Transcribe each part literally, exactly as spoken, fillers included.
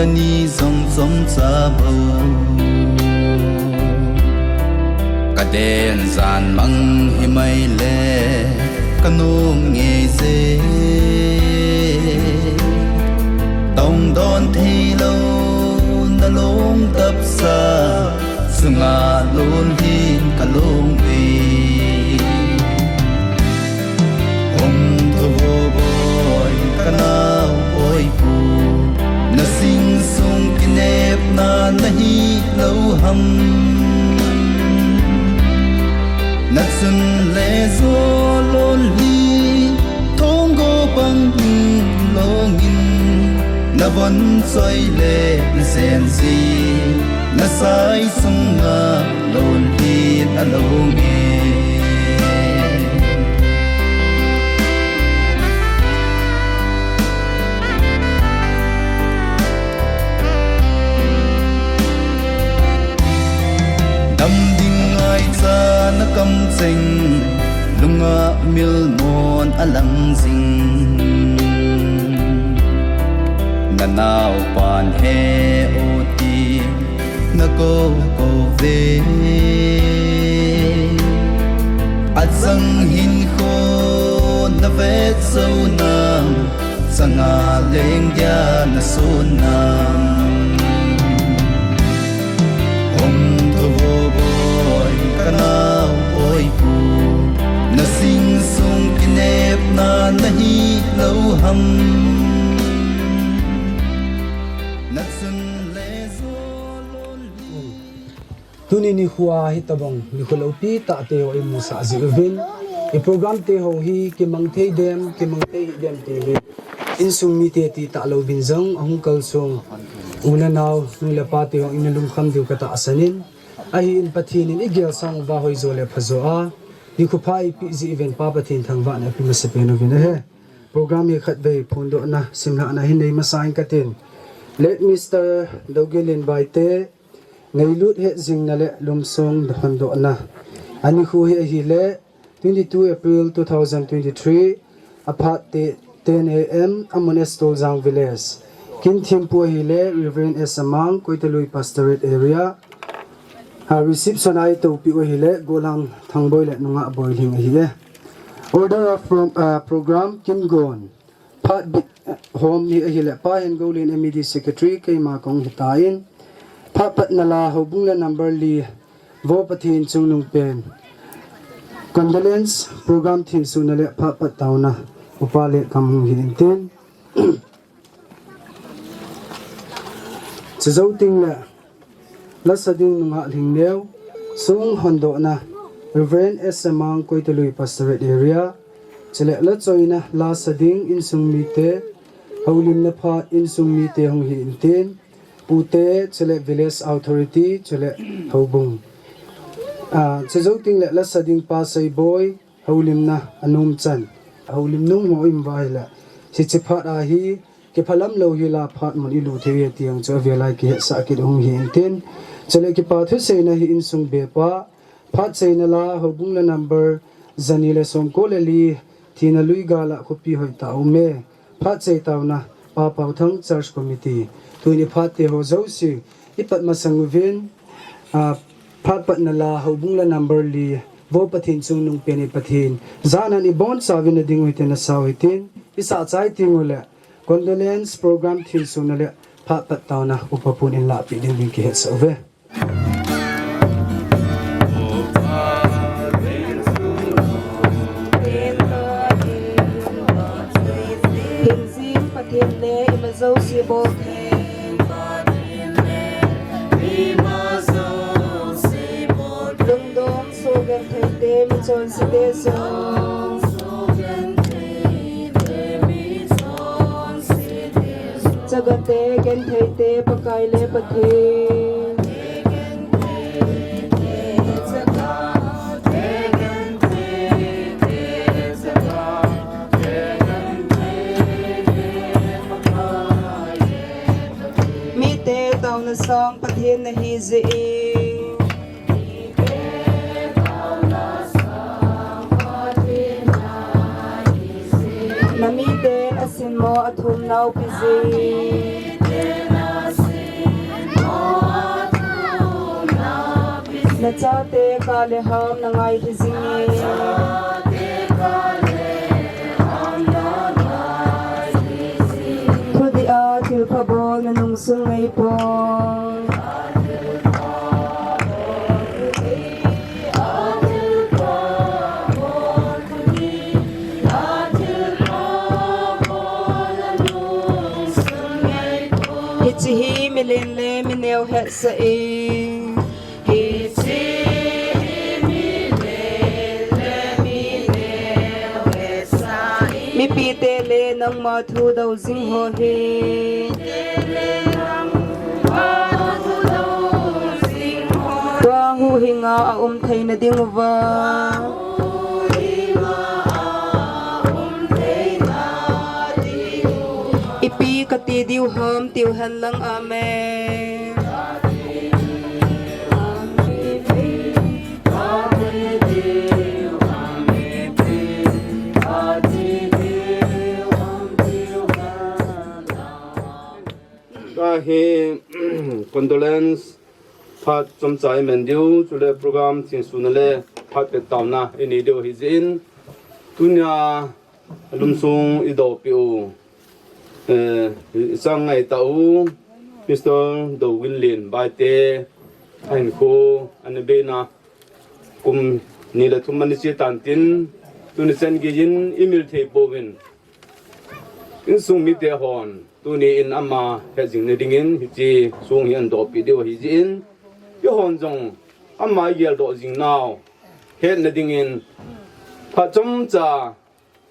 Ni jong chomcha bou. Ka den jan mang hi mai le ka nung nge je. Tong don thei lou na long tap sa. Sunga lon hin ka long ve. Hung tho vo boi ka nau boi pu. Na sing sung kinep na na hi lou ham. Na chun le zo lon hi. Thong go pang longin na von soi le na sen si na sai sunga lon hi na long e. Dam ding ngai cha na kam cheng. Lunga mil mon a lang jing. Na nau pan he o ti na ko ko ve. A chang hin kho na ve zo na. Changa leng dia na sun na. Hung tho vo boi ka nau boi pu. Na sing sung kinep na na hi lou ham. Na chun le zo lon hi. Tuni nikho a hi tabang nikho loupi tah te ho i musah jeh uvin. I program te ho hi kimang thei dem, kimang thei hi dem ti hi. Insung mite ti tah louvin jong ahung kalsong u le nau, nu le pa te ho in lungkham diu ka tahsan in. Ahin Pathen in i gel sang uva hoi jo le pha jo a, nikho pha i peh jeh uvin Pa Pathen thangvahna i pe masa pen uvin ahi. Program hi khatvei phondohna, simlhahna hin nei masa in ka tin. Late Mister Dogelin Baite, ngailut hetjingna le lungsong phondohna. Anikho hi ahile, twenty-two April two thousand twenty-three, aphat te ten A M, Amun S Toljang Village. Kin thempu ahile, Reverend S Amang, Koitalui Pastorate Area. A reception a i toupeh u ahile, Golang Thangboi le nungah Boilhing ahi e. Order of prom-, ah, program, kin gon. Phat bit, eh, hom hi ahile, Pa Hengoulin M E D Secretary, keima kong hitan. Phat patna la, houbung la number li, Vo Pathen chungnung pen. Condolence program thensuhna le phat pat taona. Upa le kam hung hi intin. Chujou teng le, la sa ding nungah Lhingneo, song hondohna, Reverend S Amang Koitalui Pastorate Area, chule la choina, la sa ding insung mite, houlimna phat insung mite hung hi intin, pute, chule village authority, chule houbung. Ah, chujou teng le, la sa ding Pa Seiboi, houlimna anom chan. Houlim nung mo im vai la. Hiche phat a hi, kiphalam lou hi la phat mun i lut thei e ti ang chu avel a kihetsah kit hung hi intin. Chule kipa thuseina hi insung bepa. Phat seina la houbung la number jani le somko le li thina lui gal a khopi hoitah a um e. Phat sei taona, Pa Pauthang Church Committee. Tuni phat te ho jouse, i pat masang uvin, ah, phat patna la, houbung la number li, Vo Pathen chungnung pen i Pathen. Jana ni boncha uvin a ding u hite na sau hitin, i sa chai teng u le, condolence program thensuhna le, phat pat taona, upa pun in lahpeh ding ding kihetsah uve. Hingjing Pathen le ima jouse bol thei. Lungdong soh genthei te, michonse te jong. Chagate genthei te, Pakai le Pathen. Mite taona sang Pathen nahi jeh in. Na mite asin mo athum nau pi jeh in. Nachate kah le ham nangai hijing e. Thudih a thilpha bol nanung sun ngai poi. Hiche hi milen le mineo hetsah e. Hiche hi milen le mineo hetsah e. Mipite le nangma thu dou jing ho hi. Tua huhhinga aum theina diuva. Ipi kati diu ham tiu hen lang, amen. Tua hi condolence phat chomcha imen diu, chule program thinsuna le phat pet taona inei diu ahi jeh in, tunia alumsong idopeh u, eh, ichang ngai tah u, Mister Doginlen Baite, ahinkho ana beina kum ni le thum ana che tan tin, tuni chan geiyin imil thei pouvin, insung mite hon tuni in ama hetjingna dingin hiche song hi ana dopeh diu ahi jeh in, eihon jong ama igeldoh jing nau hetna dingin phat chomcha,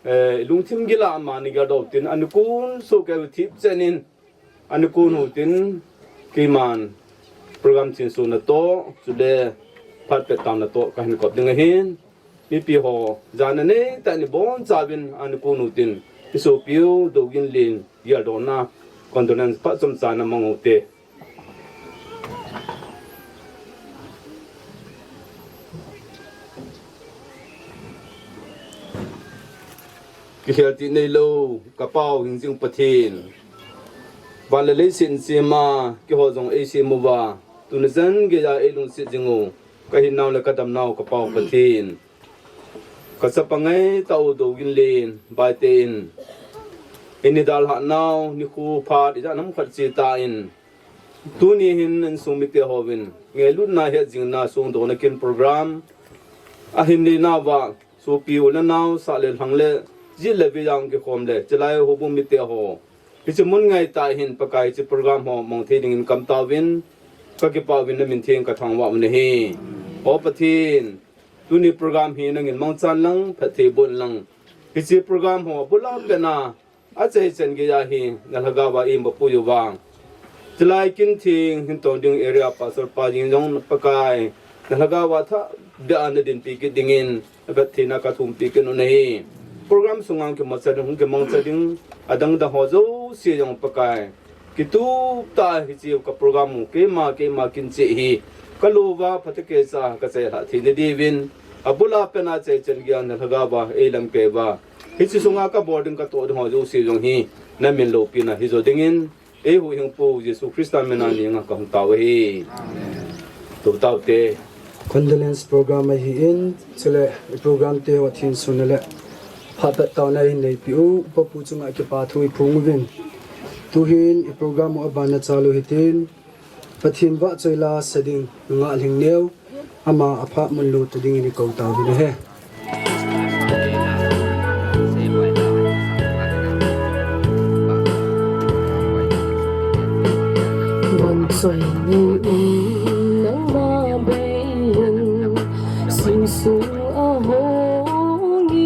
eh, lungthim gila ama ana geldoh tin, ana kon soh kei u thipchen in, ana kon u tin, keiman program thinsuna toh, chule phat pet taona toh kahin kop ding ahin. Mipi ho, jana neitah in ibonchauvin ana kon u tin, isopiu Doginlen geldohna condolence phat chomcha namang u te. Kikhel tih neilou, ka Pau hingjing Pathen. Van le leiset sema, keiho jong eisem uva, tuni chan geiya eilungset jing u, ka hinnau le ka damnau ka Pau Pathen. Ka chapa ngaitah u Doginlen Baite in, eini dalhah nau, nikho phat, ijat ham khat che tan, tuni hin insung mite hon, ngailutna hetjingna songdohna kin program ahin nei nauva, sopi u le nao, sah le lhang le, jit le vei a hung kikhom le, chulai houbung mite ho, hiche mun ngaitah hin Pakai hiche program ho mang thei dingin kam tauvin, ka kipah uvin na min theng ka thangvah u ahi. O Pathen, tuni program hi nangin mangchan lang, phatthei boh in lang. Hiche program ho abul a pat a, achai chan geiya hi na lhagao va eima pui uva, chulai kin theng hin tong ding area pastor pa jeng jong Pakai, na lhagao va thah beh a na dinpi kit dingin, na phattheina ka thumpi kit u ahi. Program sunga hung kimangcha ding, hung kimangcha ding, adang dang ho jouse jong Pakai, kitup tah a hiche ka program u, keima, keima kin cheh hi, ka lo uva, phatecha, ka chailhah theina diuvin, abul a pat a achai chan geiya na lhagao va eilamkai uva, hiche sunga ka bol ding ka toh ding ho jouse jong hi, na min loupina hijo dingin, eihuhhingpu Jesu Christa min a ngenga ka hung tao u ahi. Amen. Tou tao te. Condolence program ahin, chule i program te ho thinsuna le phat pet taona inei peh u, Upa Pu chunga kipa thu iphong uvin. Tuhin i program u abana chalu hitin, Pathen vahchoi la sa ding, Nungah Lhingneo, ama aphat mun lut dingin i kou tauvin ahi. Vahchoi ni um nangma bei in, sing sung a hong e.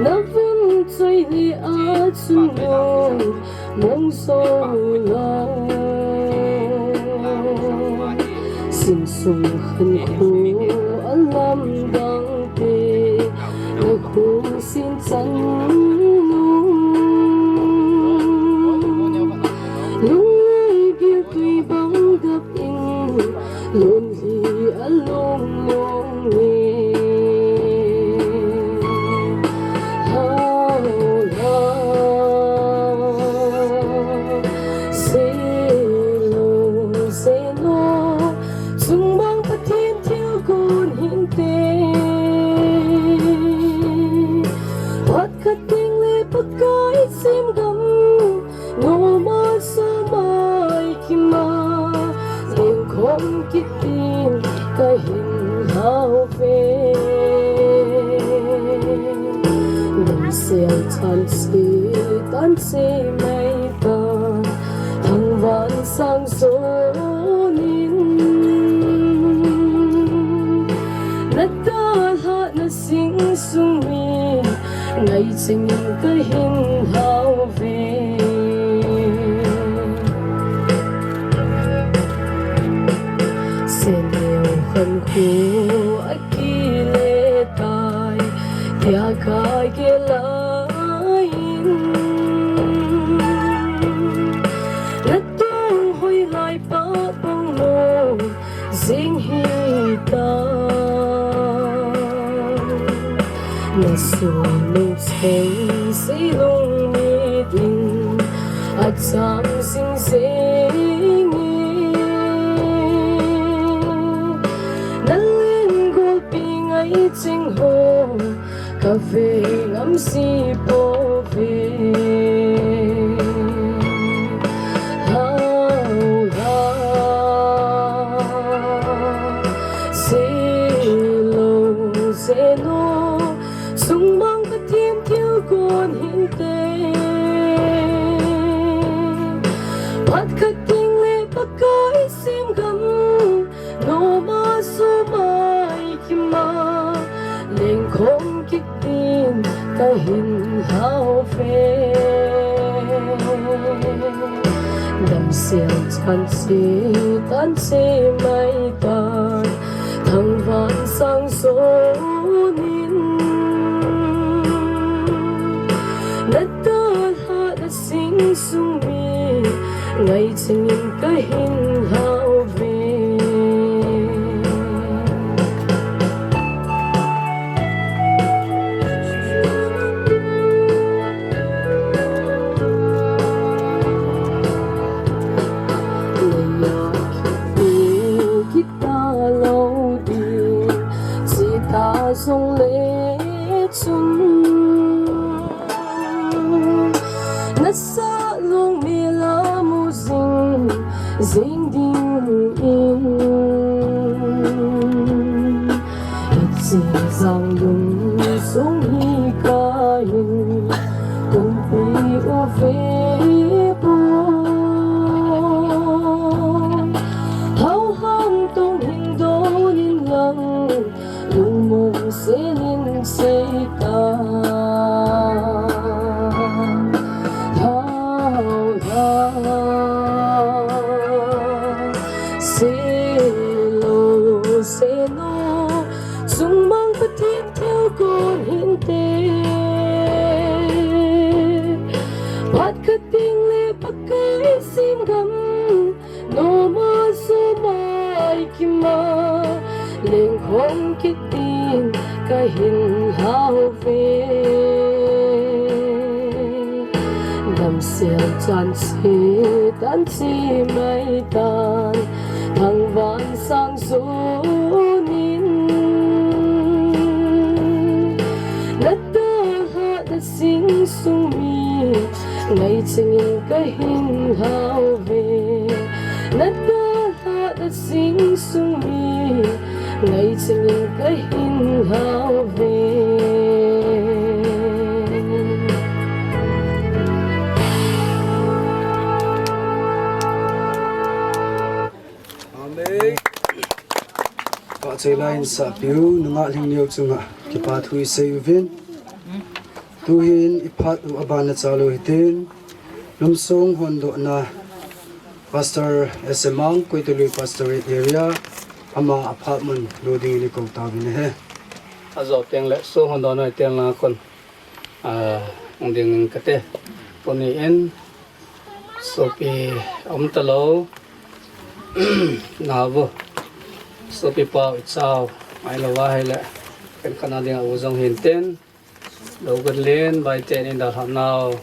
Na vahchoi ni a chun mong so lo. Sing sung khan khu a lamdang te, na khu sin chan nung. Lung gil tui bang gap in, lung hi a long long e. Kitin kahin hao ve. Damsel chan se, tan se mai ta, thangvah sang sonin. Na dalhah na sing sung mi, ngai chingin kahin hao ve. Seneo khan khu akile tai, tia ka gelai in. Na tong hoi lai pa bang mo, zing hi ta. Na sung nung cheng si lung ni ding, a chang sing sing e. Na len gol pi ngai ching ho, ka ve ngam si po ve. Hao la, se lo se no, sung mang Pathen thil kon hinte. Phat khat ding le Pakai sem gam, noma sumai kima, lengkhom kit din kahin hao ve. Damsel chan se, tan se mai tan, thangvah sang sonin. Na dalhah na sing sung mi, ngai chingin kahin hao ve. Leia kipu kita lo ding, sita sung le chun. Na sa lung mi la mu zing, zing ding in. Hiche zang lung sung hi ka in, kumpi u ve po. Hao hang tong hin don in lang, lungmong senin seita. Hao la, se lo se no, sung mang Pathen thil kon hinte. Phat khat ding le Pakai sem gam, noma sumai kima, lengkhom kit din kahin hao ve. Damsel chan se, tan se mai tan, thangvah sang sonin. Na dalhah na sing sung mi, ngai chingin kahin hao ve. Na dalhah na sing sung mi, ngai chingin kahin hao ve. Amen. Pahchoi laiyin sapiu, nungah Lhingneo chunga kipa thu isei uvin. Tuhin iphat u abana chalou hitin, Lumsong hondohna Pastor S M Mang, Koitolui Pastorate Area, ama aphat mun lo dingin ikou tauvin ahi. Ajou teng le song hondohna iten lang kon, ah, hung ding kate. Tuni in, sopi um talou, nao, sopi pau ichao, mai lou va hile, ken kana ding a u jong hintin, Douglas Len, Baite in dalhah nau.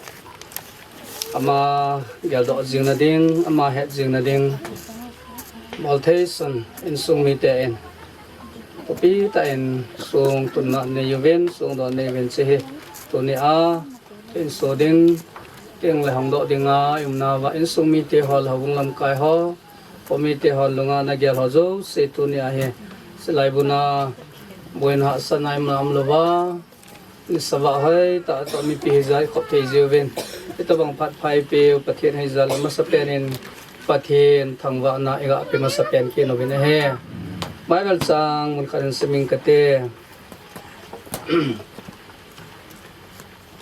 Ama geldoh jing na ding, ama het jing na ding. Molthei sun insung mite in. Kopi tah in song tunna nei uvin, song don nei uvin chi hi. Tuni a, inso ding, teng le hong doh ding a, i umna va insung mite ho le houbung lamkai ho. Committee hon lunga nagel ho jouse tuni ahi. Silai buna buin hahsa nai ma umlouva. Nisa vah hoitah tah mipi hijeh a ikhop thei jiuvin. Hitobang phat pha eipeu Pathen hijeh a masapen in Pathen thangvahna iga pe masapen kit uvin ahi. Bible chang mun khat in sim inge kati.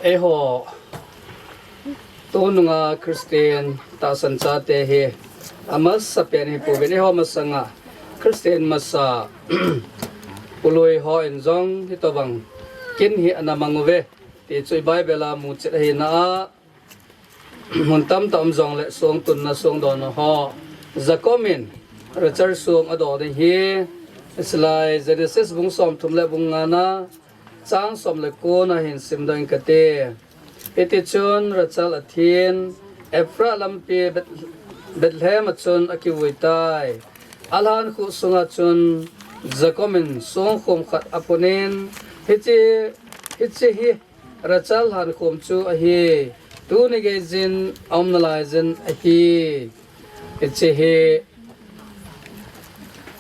Eiho, tunung a Christian tahsan chate hi amasapen hi pouvin, eiho masanga Christian masa pului hon jong hitobang kin hi ana mang uve. Ti chu Bible a muchet ahina a, mun tamtah um jongle song tunna song donna ho. Jacob in Rachel song adoh ding hi, silai Genesis bung somthum le bung ngana, chang som le kona hin simdoh inge kati. Hitichun Rachel athin, Ephrath lampi Beth-, Bethlehem a chun akivui tai. Alhankhuh sunga chun Jacob in songkhom khat aphut in, hiche, hiche hi Rachel lhankhom chu ahi, tuni geijin aum nalaiyin ahi. Hiche hi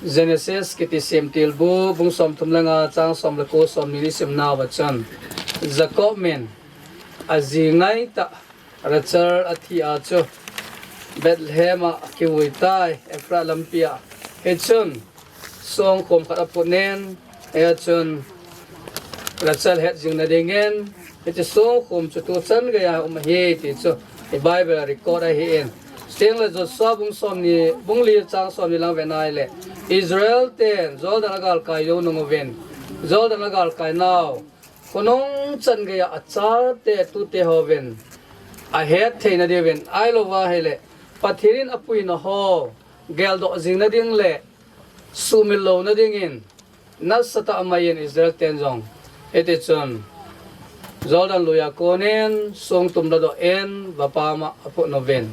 Genesis kiti semtilbu, bung somthum le nga, chang som le ko, somni ni simnauva chun, Jacob in aji ngaitah Rachel athi a chu Bethlehem a akivui tai, Ephrath lampi a. Hichun songkhom khat aphut in, hichun Rachel hetjing nadingin, hiche songkhom chu tuchan geiya um ahi ti chu i Bible a record ahin. Chutengle Joshua bung somni, bung li chang somni lang vena ahile, Israel ten Jordan agalkai jou nung uvin, Jordan agalkai nau, khonung chan geiya achate tute hovin ahet theina diuvin, ahilouva ahile Pathen in apuina ho geldoh jing nading le sumil louna dingin nasatah a amai in Israel ten jong hitichun Jordan lui a konin songtum ladoh in vapam a aphut uvin.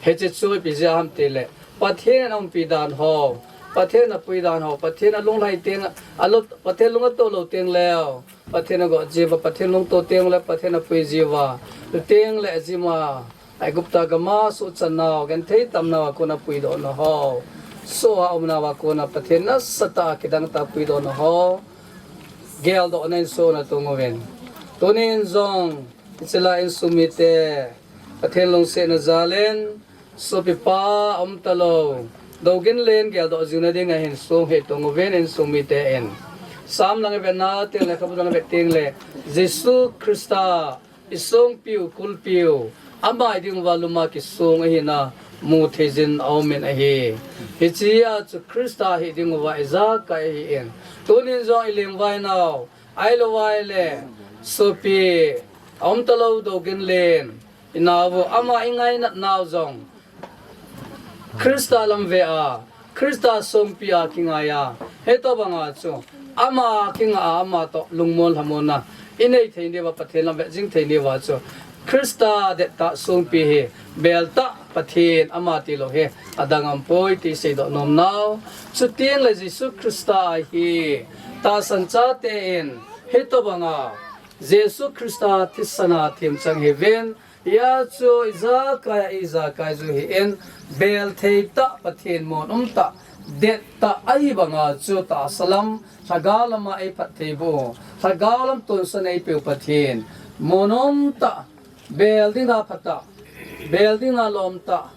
Hiche chu ipi jeh ham tile, Pathen in aumpi dan ho, Pathen in apui dan ho, Pathen alunglhai teng, alut, Pathen lung atoh lou tengleu Pathen agot jiuva, Pathen lungto tengle Pathen apui jiuva, chutengle ajima Aigupta gam a suhchan nau, genthei tam nau a kona puidohna ho, soh a umnau a kona Pathen nasatah a kidangtah a puidohna ho, geldohna in soh ana tung uvin. Tunin jong, hiche lai insung mite, Pathen lungsetna jal in, sopipa aumtalou, dougin len geldoh jing nading a hin song hi tung uvin insung mite in. Sam lang ivet na tengle, Lekhabu lang ivet tengle, Jesu Christa isongpiu, kulpiu, ama idinguva lum a kisong ahina mu theijin aumin ahi. Hichea chu Christa hi dinguva ijakai ahin. Tunin jong ilengvai nau, ahilouva ahile, sopi, aumtalou dougin len, inauvu, ama ingainat nau jong, Christa lam ve a, Christa songpi a kingai a, hitobanga chu, ama kinga a, ama toh lungmon lhamonna inei thei nauva, Pathen lam vet jing thei nauva chu, Christa dettah songpi hi, beltah Pathen ama tilou hi, adang aumpoi ti seidoh nom nau. Chutengle Jesu Christa hi, tahsan chate in, hitobanga, Jesu Christa thisan a themchang hiuvin, hia chu ijakai a ijakai ju hin, bel theitah Pathen mon umtah, dettah ahibanga chu tahsa lam, lhagao lam a eiphattheiboh, lhagao lam tonsot eipeu Pathen, mon umtah, bel dinga phatah, bel dinga lomtah,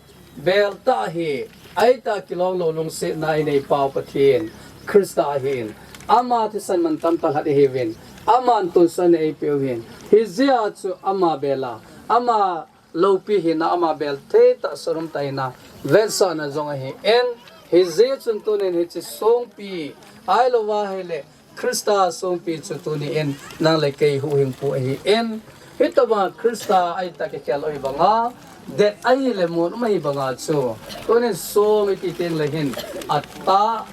beltah hi, aitah kilong lou lungsetna inei pau Pathen, Christa ahin, ama thisan mantam tah lhat ihiuvin, aman tonsot eipeu ahin, hijeh a chu ama bel a, ama loupi hina, ama bel theitah sot umtah hina, vetsahna jong ahin, hijeh chun tunin hiche songpi, ahilouva ahile, Christa songpi chu tunin nang le kei huhhingpu ahin, hitobanga Christa aitah kikhel ahibanga, det ahile mon um ahibanga chu, tunin song iti tengle hin, atah,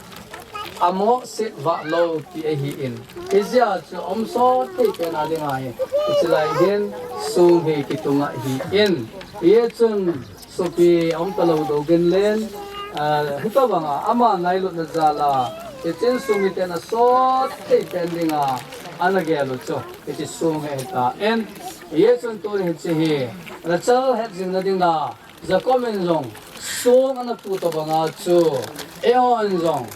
amohset vah lou ti ahin, hijeh a chu aumsot thei pen a dinga hi, hiche lai hin, song hi kitung ahin, hichun, sopi aumtalou dougin len, ah, hitobanga, ama ngailutna jal a, hiche insung miten asot thei pen dinga, ana gel u chu, hiche song hi ahitan, hichun tuni hiche hi, Rachel hetjing nading a, Jacob in jong, Song ana tu tobanga chu, eihon jong,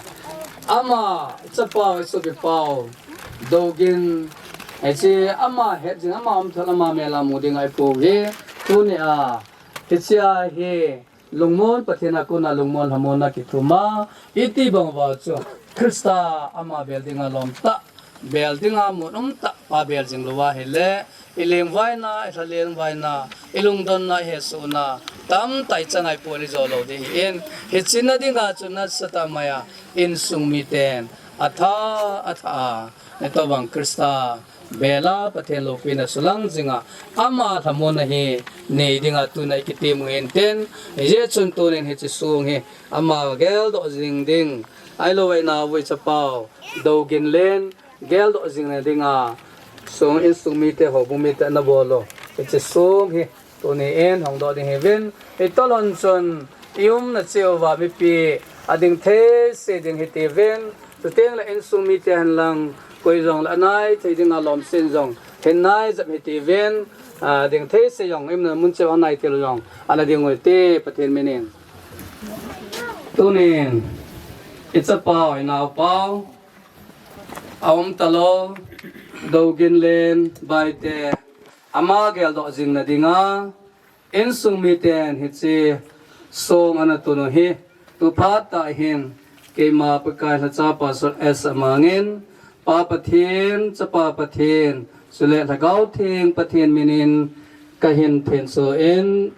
ama chapau, isopipau, Dogin, hiche ama hetjing, ama umthal, ama mel a mu dinga ipou hi, tunia, hichea hi, lungmon Pathen a kona lungmon lhamonna kithuma, iti bang uva chu, Christa ama bel dinga lom tah, bel dinga mun um tah, pa bel jing louva ahile, ilengvaina, ilhalengvaina, ilungdonna, ihesohna, tamtah ichan a ipolhi jou lou ding ahin, hiche na dinga chu nasatah maiya, insung miten, atha, atha a, hitobang Christa, bel a Pathen loupina sulang jinga, ama lhamonna hi, nei dinga tuna ikitem u hinte, hijeh chun tunin hiche song hi, ama geldoh jing ding, ahilou le inao u ichapau, Dogin Len, geldoh jing na dinga, song insung mite, houbung mite ana bol u. Hiche song hi, tuni in hongdoh ding ihiuvin. Itolhon chun, iumna cheh uva mipi, ading thei se ding hitiuvin. Chuteng le insung mite henlang, koi jong le anai thei dinga lomsen jong, hin nai jep hitiuvin. Ading thei se jong, iumna mun cheh uva anai thei lou jong, ana ding u hite Pathen minin. Tunin, ichapau, inaopau, aum talou, Dogin Len Baite, ama geldoh jing na dinga, insung miten hiche song ana tun u hi, tu phat tah hin, keima Pakai lhacha Pastor S. Amang in, Pa Pathen, Chapa Pathen, chule Lhagao Theng Pathen minin, kahin thenso in,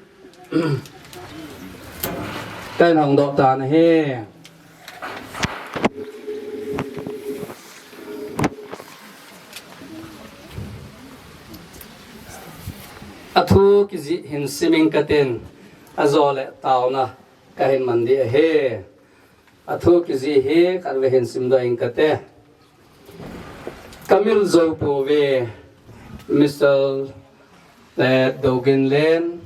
kahin hongdoh tan ahi. Athu kijih hin sim ing katin, ajole taona kahin man ding ahi. Athu kijih hi khatvei hin simdoh ing kate. Kamil jou pouve, Mister eh, Dogin Len,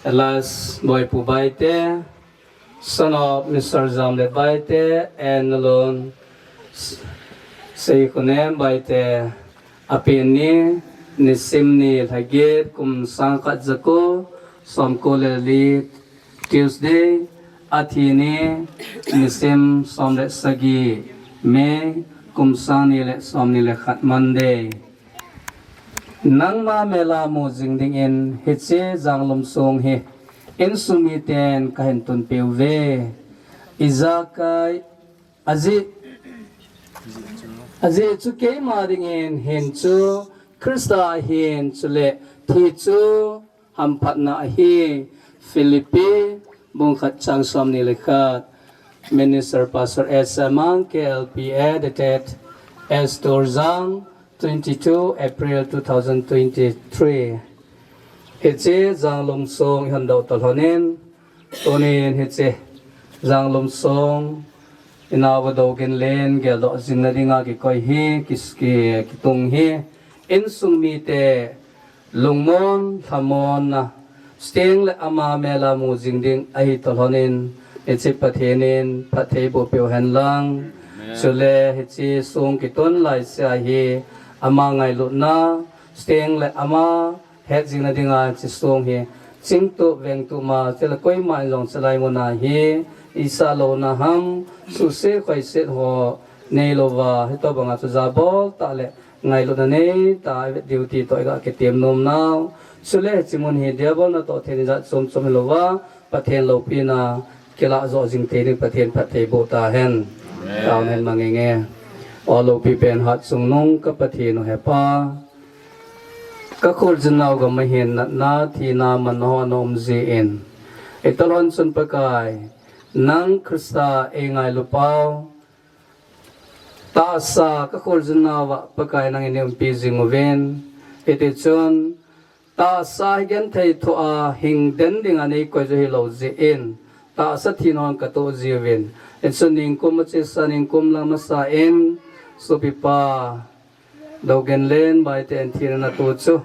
alias Boipu Baite, son of Mister Jamlet Baite and Nalun Seikhonem Baite, apen ni, nisim ni lhaget, kum sang khat jako, somko le li, Tuesday, athi ni, nisim som le sagi, May, kum sang ni le som ni le khat, Monday. Nangma mel a mu jing dingin hiche Janglum song hi insung miten kahin tunpeh uve. Ijakai ajeh, ajeh chu keima dingin hin chu Christa ahin chule thi chu hamphatna ahi. Philippi bung khat chang som ni le khat. Minister Pastor S. Amang, K L P A, dated S. Torzang, twenty-two April two thousand twenty-three. Hiche Janglum song ihon doh talhon in, tunin hiche Janglum song, inao u Dogin Len geldoh jing na dinga kikoi hi, kis-, ki-, kitung hi, insung mite, lungmon, lhamonna, chuteng le ama mel a mu jing ding ahi talhon in, hiche Pathen in phatthei boh peh u hen lang. Amen. Chule hiche song kitun laisea hi ama ngailutna, chuteng le ama hetjing na dinga hiche song hi chingtup vengtup ma, chule koima in jong chulai muna hi, isah louna ham, suhset khoiset ho neilouva, hitobanga chu jabol tah le ngailutna neitah a ivet diu ti toh iga kitem nom nau. Chule hiche mun hi diabol natoh thei ni jat chom chom hilouva, Pathen loupina kilah joh jing thei ding Pathen phatthei boh tahen. Amen. Taohen mangenge. O loupi pen hatchungnung ka Pathen u Hepa. Ka kholjin nau gam a hin natna, thina, manna ho ana um jin. Hitalhon chun Pakai, nang Christa eingailu pau, tahsa ka kholjin nauva Pakai nangin neiumpi jing uvin. Hitichun, tahsa hi genthei thoh a hing den dinga neikoi joh hilou jin, tahsa thina hon katoh jiuvin. Hichun ningkum achesa, ningkum lang masa in, sopipa, Dogin Len Baite in thina natoh chu,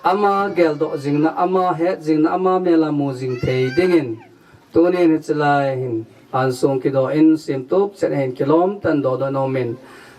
ama geldoh jingna, ama het jingna, ama mel a mu jing thei dingin, tunin hiche lai hin, ansung kidoh in, simtup chet hin kilom tah in dohdoh nom in,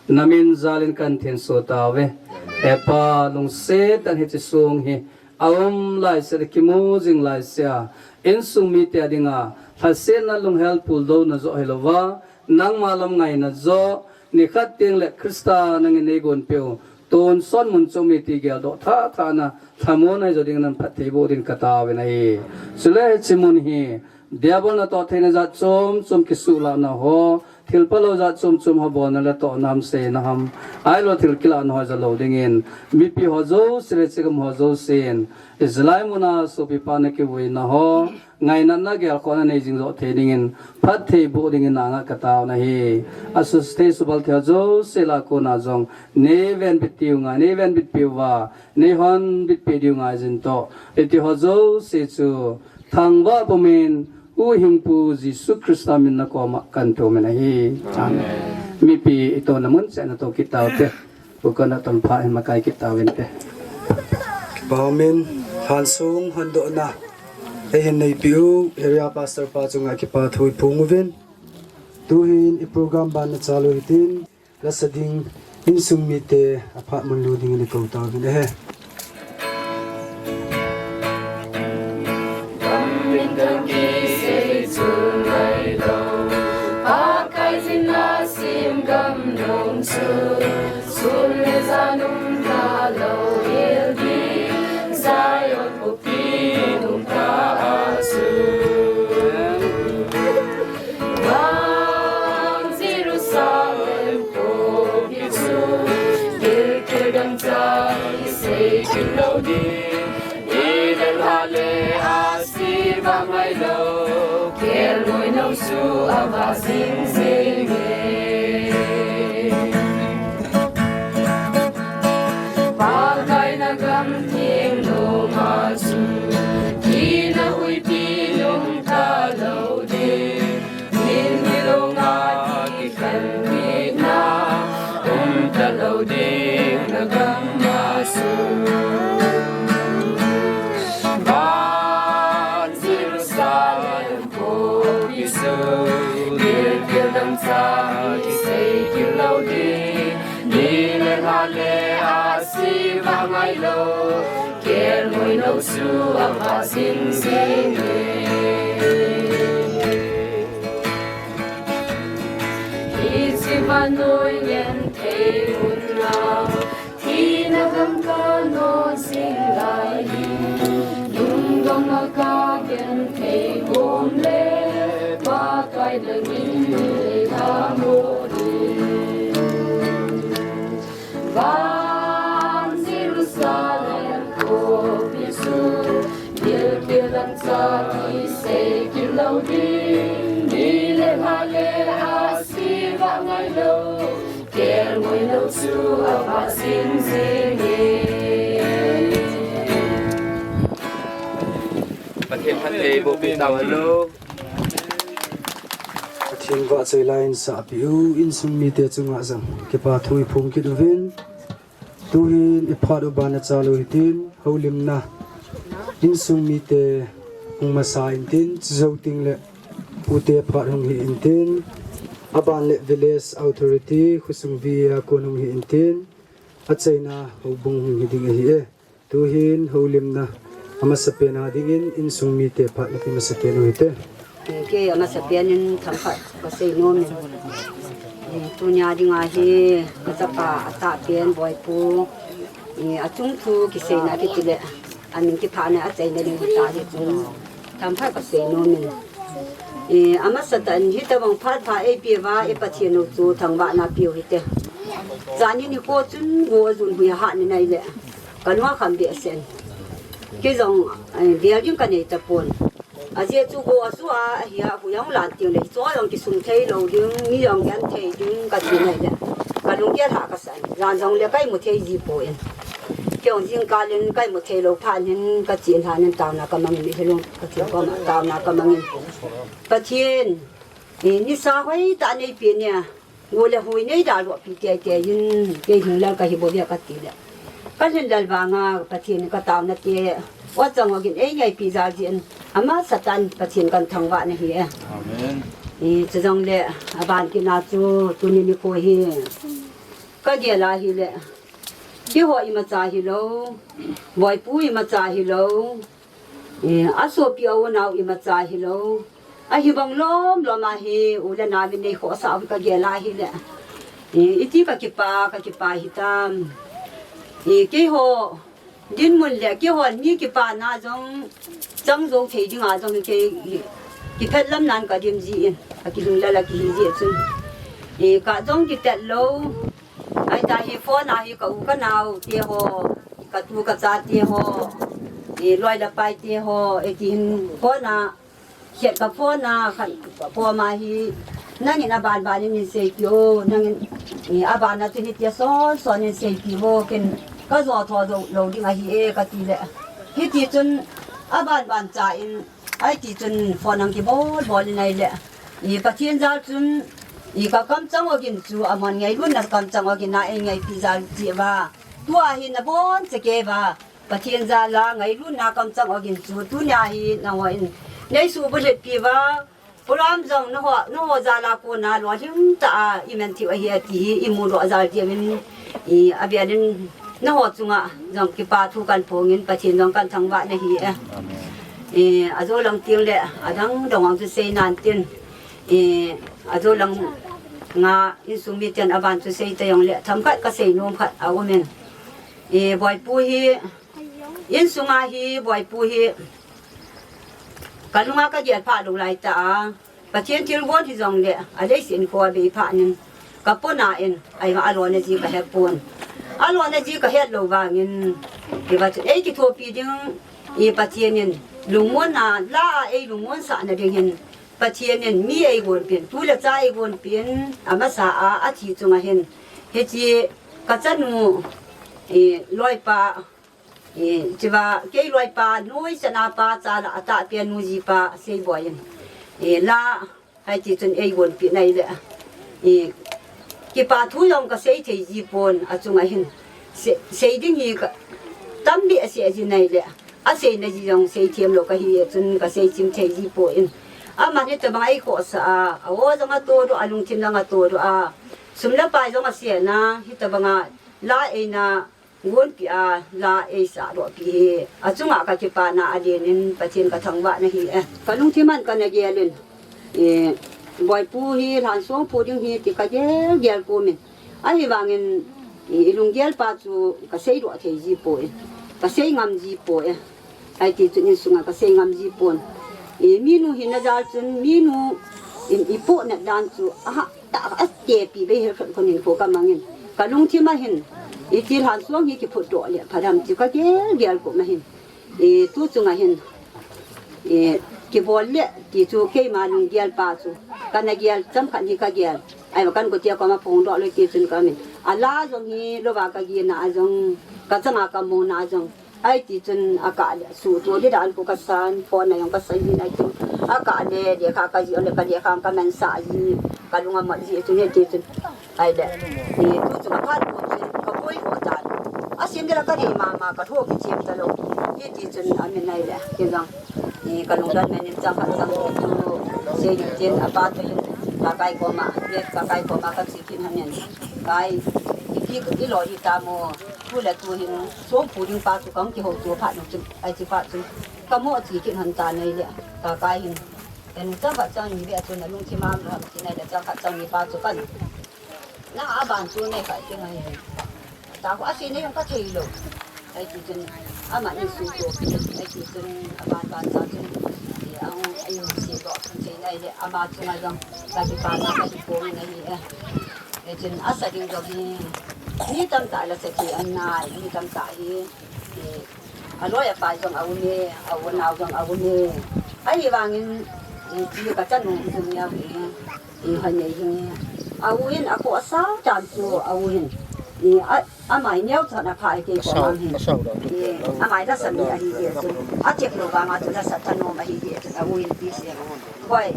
namin jal in kahin thenso tauve. Hepa, lungset tah in hiche song hi, aum laisea, kimu jing laisea, Insung mite a dinga lhasetna, lunghel puldouna joh hilouva, nangma lam ngaina joh, nikhat tengle Christa nangin neigon peh u, tonsot mun chu mite geldoh thah thah na, lhamon ahi jo dingin phatthei boh din kataovin ahi. Chule hiche mun hi, Diabol natoh theina jat chom chom kisuhlahna ho, thil phalou jat chom chom ho bolna le tohna ham seina ham, ahilou thil kilahna ho jolou dingin, mipi ho jouse le chigam ho jousen, Israel muna sopipa na kivuina ho, ngainatna gelkhohna nei jing joh thei dingin, phatthei boh dingin nanga kataona ahi. Asuh thei subal thei ho jouse lah a kona jong, neivenbit tiu ngai, neivenbit piuva, neihonbit peh diu ngai jin toh, iti ho jouse chu, Thangvah pumin, U Hingpu Jesu Christa min nakoma kahin thum in ahi. Amen. Mipi itohna mun cheh a nato kit taute. Pu Konatong pha hin makai kit tauvinte. Kipah umin, lhansong hondohna eihin neipeh u, Area Pastor pa chunga kipathu iphong uvin. Tuhin i program ban nachal u hitin. Lasa ding, insung mite aphat mun lut dingin ikou tauvin ahi. Gam min dang kisei chu ngailou, Pakai jin a sim gam dong chu, sun le jan um talou, hil ding Zion khopi nung ta a chu. Vang Jerusalem khopi chu, gilkel dangchah kisei kit lou ding. Nilhah le ahsi vah ngailou, kelngoi nou chu avah jing jenge. Pakai na gam theng loma chu, thina huipi nung talou ding, min milong a kikhenpina um talou ding na gam a chu. Vang Jerusalem khopi chu, gilkel dangchah kisei kit lou ding, nilhah le ahsi vah ngailou, kelngoi nou chu avah jing jenge. Hiche vannoi ngen thei mun a, thina gam kano jing lai hi, lungdong a kagenthei khom le, Pakai nangin nei lhamon in. Vang Jerusalem khopi chu, gilkel dangchah kisei kit lou ding, nilhah le ahsi vah ngailou, kelngoi nou chu avah jing jenge. Pathen phatthei boh peh tau hen. Pathen vahchoi lai in sapeh u, insung mite chunga jong kipathu iphong kit uvin. Tuhin i phat u ban nachal u hitin, houlimna insung mite hung masa intin, chujou tengle pute phat hung hi intin, aban le village authority, khosung V A a kon hung hi intin, achaina houbung hung hi ding ahi e. Tuhin houlimna amasapen a dingin insung mite phat nape masapen u hite. Kei amasapen in thangkhat kasei nom in. Tunia dinga hi kachapa atahpen Boipu, achung thu kiseina kitile, amin kiphahna achaina ding hita hi chun thangkhat kasei nom in. Amasatah in hitobang phat pha eipeuva, i Pathen u chu thangvahna peu hite. Chanin nikho chun go ajon hui ahat ni naile, kalung akham behseh in. Kei jong vel ding kanei tapon. Ajeh chu go asu a, ahia hui ahung lan tengle, hicheho jong kisung thei lou ding, mi jong gen thei ding kati naile, kalunggel hah kasah in. Jan jongle kaimu thei ji poi. Kei jong jingkal in kaimu theilou phat hin kache lhan in taona kamangin, hilou Pathen koma taona kamangin. Pathen, nisa hoitah neipeh in, go le hui neidalhahpi teitei in, kei hinglel kahi bouve katile, kalhinlel vanga Pathen kataona te, o chang ogin eingaipeh jal jeh in, amasatah in Pathen kathangvah nahi e. Chujongle aban kitna chu tuni nikho hi kagel a hile, keiho imacha hilou, Boipu imacha hilou, Eh, asopi a unau imacha hilou. Ahivang lom lom ahi, u le nau min nei khohsah u kagel ahile. Eh, iti kakipa, kakipa hitam. Eh, keiho dinmun le keiho ni kipana jong chang jou thei dinga jong kei kiphet lam nan kadim jin, akilunglel a kihi jeh chun. Eh, ka jong kiphet lou. Ahi tahi phone a hi ka u ka nau teho, ka tu ka cha teho, eh, loi le pai teho, eh, kihin phone a, khet ka phone a, khan ka phone a hi, nangin aban ban in seipi o, nangin, eh, aban a chun hitia son son in seipi o, ken ka jo tho jou lou ding ahi e, kati le. Hiti chun aban ban cha in, ahi ti chun phone a kibol bol in ahile. Eh, Pathen jal chun, eh, ka kamchang ogin chu, amahon ngailutna kamchang ogin a eingaipi jal cheh uva. Tua hi nabon cheh kei uva. Pathen jal a ngailutna kamchang ogin chu, tunia hi nangho in nei subulhit pi uva. Program jong nangho, nangho jal a kona lolhing tah a iman thei u ahi ati hi imu doh jal diuvin, i, avel in nangho chunga jong kipa thu kan phong in, Pathen jong kan thangvah na ahi e. Amen. I, ajo lang teng le adang dang ang chu sei nan tin. I, ajo lang nga insung miten aban chu sei ta jong le themkhat ka sei nom khat aum in. I, Boipu hi, insung a hi Boipu hi, ka lung a ka gel pha lou lai tah a, Pathen thilgon hi jong le, aleiset in kho abei pha nin, ka pona in, aima alona ji ka he pon. Alona ji ka het lou vangin, hiva chu ei kithopi ding, i Pathen in, lungmon a, la a ei lungmon sah na ding hin, Pathen in mi eigon pin, tu le cha eigon pin, amasa a, athi chunga hin, hiche ka chanu, i loipa, i, hiche va, kei loipa, noi chana pa, cha la, atahpi a nu jipa, Seiboi in, i, la, hiti chun eigon pi nai le, i, kipa thu jong ka sei thei ji pon, achunga hin, se-, sei ding hi ka, tam behseh ji nai le, asei na ji jong sei them lou ka hi, chun ka sei chim thei ji pon. Aman hitabang a ei khohsah a, a o jong ato doh, alungthim jong ato doh a, sum le pai jong asei na, hitabang a, la eina, gonpi a, la eisah doh pi hi. Achunga ka kipana alen in Pathen ka thangvah na ahi e. Ka lungthim a kana gel in, i, Boipu hi lhansong phu ding hi ti ka gel gel pum in. Ahivangin, i, i lunggel pa chu ka sei doh thei ji pon. Ka sei ngam ji pon. Hiti chun insung a ka sei ngam ji pon. I, minu hina jal chun, minu in i pohnat dan chu, aha, tah a tepi bei hel khat konin ko ka mangin. Ka lungthim a hin, i, ti lhansong hi kiphut doh le, pha dam ti ka gel gel ko ma hin. I, tu chunga hin, i, kibol le, ti chu keima lunggel pa chu. Kana gel, chomkhat hi ka gel. Aima kan ko tia koma phong doh le ti chun ka min. Ala jong hi, lou va ka gina a jong, ka changa ka mona a jong. Hiti chun akah le, suhtoh di dan ko ka san, phone a jong ka san ji nai chun. Akah le, lekha ka ji le, ka lekha ka mansah ji, ka lung amot ji chun hiti chun. Ahile, i, tu chun ka phat ko chun, ka poi ho tan. Asin di la ka dei mama, ka tho kichem ta lou. Hiti chun amin ahile, ken jong. I, ka lungdon men in chang khat chang ni tu, sei ni tin, apa tu in, Kakai koma, Kakai koma ka chi kin hanin. Kai, ipi, ilo hita mo. Tu le tu hin, songphu ding pa chu kahung kihouto phat nung chun, ahi chi phat chun, kamo chi kit hon tan ahile, Kakai hin, ken chang khat chang ni ve chun, alungthim a um ham tin ahile, chang khat chang ni pa chu kan. Nang aban chu nei kai ti ngai hin. Ta ko asei nei jong ka thei lou. Ahi ti chun, ama in suhtoh pi, ahi ti chun, aban ban cha chun, eh, ahung, ahin sei doh chun sei nai le, ama chunga jong, ka kipana ka kiphong in ahi e. Hiti chun, asa ding jong hi, mi tamtah la sa thei ahi nai, mi tamtah hi, eh, aloi apai jong aum e, a u anao jong aum e. Ahivangin, eh, ti ka chanu jong neo hi, eh, hanei jong e. A u hin akhohsah chan chu, a u hin, eh, a, amai neo chan apha e kei ko mang hin. Eh, amai la sa mi ahi e chu. Achep lou vanga chu la sa thanom ahi e chu, a u hin ti se. Hoi,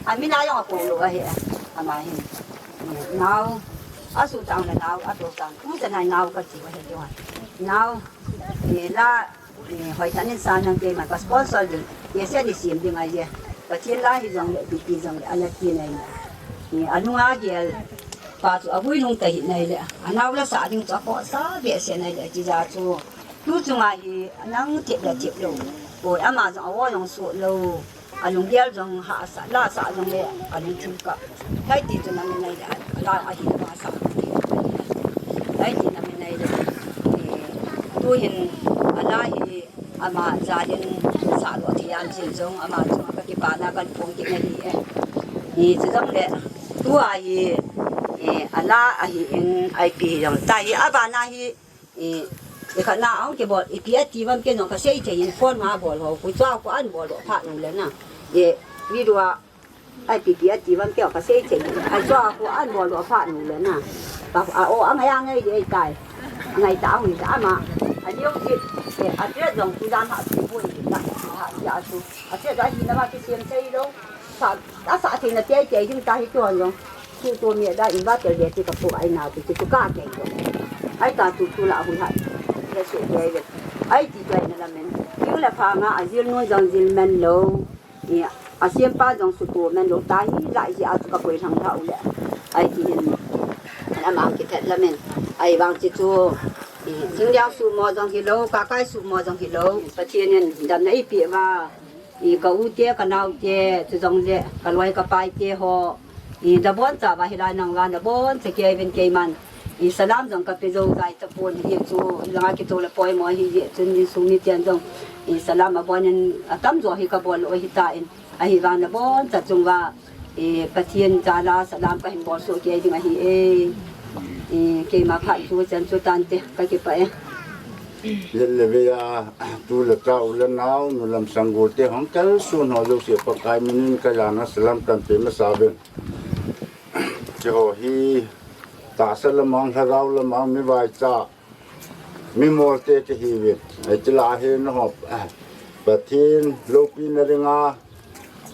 amin a jong ako lou ahi, amai hin. Nao, asu tang le nao, ato tang, tu chan hai nao kati ahi keiho. Nao, eh, la, eh, hoitah in sa nang keima ka sponsor ding, eh, se ni sim ding ahi e. Pathen la hi jong le, ipi jong le, ana ti nai. Eh, anunga gel, pa chu avui lung ta hi nai le, anao la sa ding chu akhohsah behseh nai le, ti ja chu. Tu chunga hi, nang tep le tep lou. Oi, ama jong awo jong so lo. Alunggel jong hahsa, lasa jong le, alungthim kap. Hiti chun amin nei le, ala ahi lama sa. Hiti amin nei le. Eh, tuhin ala hi ama jalin salo thian jin jong ama chu kakipana kaphong kit ahi e. Eh, chujongle, tua hi, eh, ala ahin ipi jong tahi abana hi, eh, ikhatna ahung kibol, ipi ati uvam kei jong kasei thei in phone ma bol ho, ku chua ku an bol lo phat nu le na. Eh, video a, ai ipi ipi ati uvam kei kasei thei in, ai chua ku an bol lo phat nu le na. Ka, a, o, angai angai de tai. Angai ta hui ta ama. Aniu ji, eh, address jong ku dan ha ku boi la ha ya su. Address a hi na ma kisem thei lo. Sa, asa thei na tei tei ding tahi tuan jong. Tutu mi da in ba tel de ti kapu ai na ti tu ka kei lo. Ai ta tutu la hui ha. Ya su kei le. Ai ti kei na lamen. Yu la pha nga ajil nun jong jil men lo. Ni asempa jong sutu men lo tahi la ji a tu kapoi lang tha u le. Ai ti hin. Ana mang ki thet lamen. Ai vang ti tu. Jing liang su mo jong hi lo, ka kai su mo jong hi lo. Pathian in damna ipi va. I ka u te, ka nau te, chujongle, ka loi ka pai te ho. I da bon cha va hilai nang va da bon cha kei ven kei man. I salam jong ka pe jo jai ta pon hi chu, langa ki to le poi mo hi je, chun insung mi tian jong. I salam a bon in, atam jo hi ka bol lo hi ta in. Ahi vang da bon cha chung va. I Pathian jala salam ka hin bol so kei ding ahi e. I keima phat chu chan chu tan te, ka kipah e. Lele ve a, tu le ta u le nau, nu lam sanggol te hung kalson ho jouse Pakai min in ka jana salam kan pe masa uvin. Keiho hi, tahsa lamang, lhagao lamang, mi vaicha, mi mol te kahi uvin. Ai ti la hi na ho, Pathen, loupina dinga,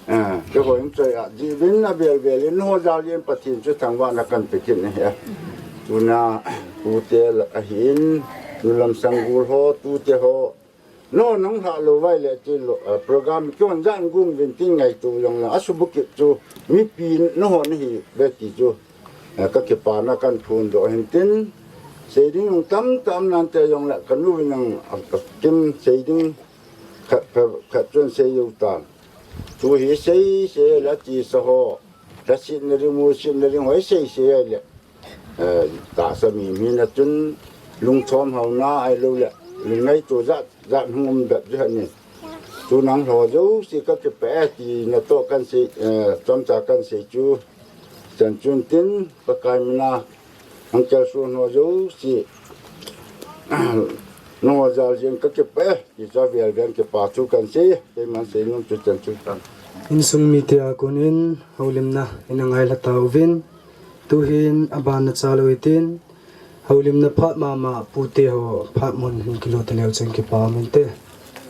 Eh, keiho in choi a, jibin a vel vel in ho jal in Pathen chu thangvahna kan pe kit na hi. Tuna, tute la ahin, nu lam sanggol ho, tute ho. No, nang ha lo vai le ti lo, eh, program kihon jan gung vin tin ngaito jong la, asubu kit chu, mipi no ho na hi ve ti chu. Eh, ka kipana kan phondoh hin tin, sei ding tam tam nan te jong la, ka nu vin nang, ah, kim sei ding, khat, khat, khat chun sei u tan. Tu hi sei, sei la ti sa ho. La sit na ring mu, sit na ring hoi sei, sei le. Eh, tahsa mi, mi na chun lungchom hau na ai lo le. Lungngaito jat, jat hung um bep ji ha ni. Tu nang ho jouse ka kipah e ti na to kan sei, eh, chomcha kan sei chu. Chan chun tin, Pakai mina, ang kalson ho jouse. No jal jeng ka kipah e. Kicha vel ven kipa thu kan sei, keiman sei nom chu chan chu tan. Insung mite a kon in, houlimna, in angai lha tauvin, tuhin aban na cha lou hitin, houlimna phat mama pute ho, phat mun hin kilo te leu chun kipa um inte.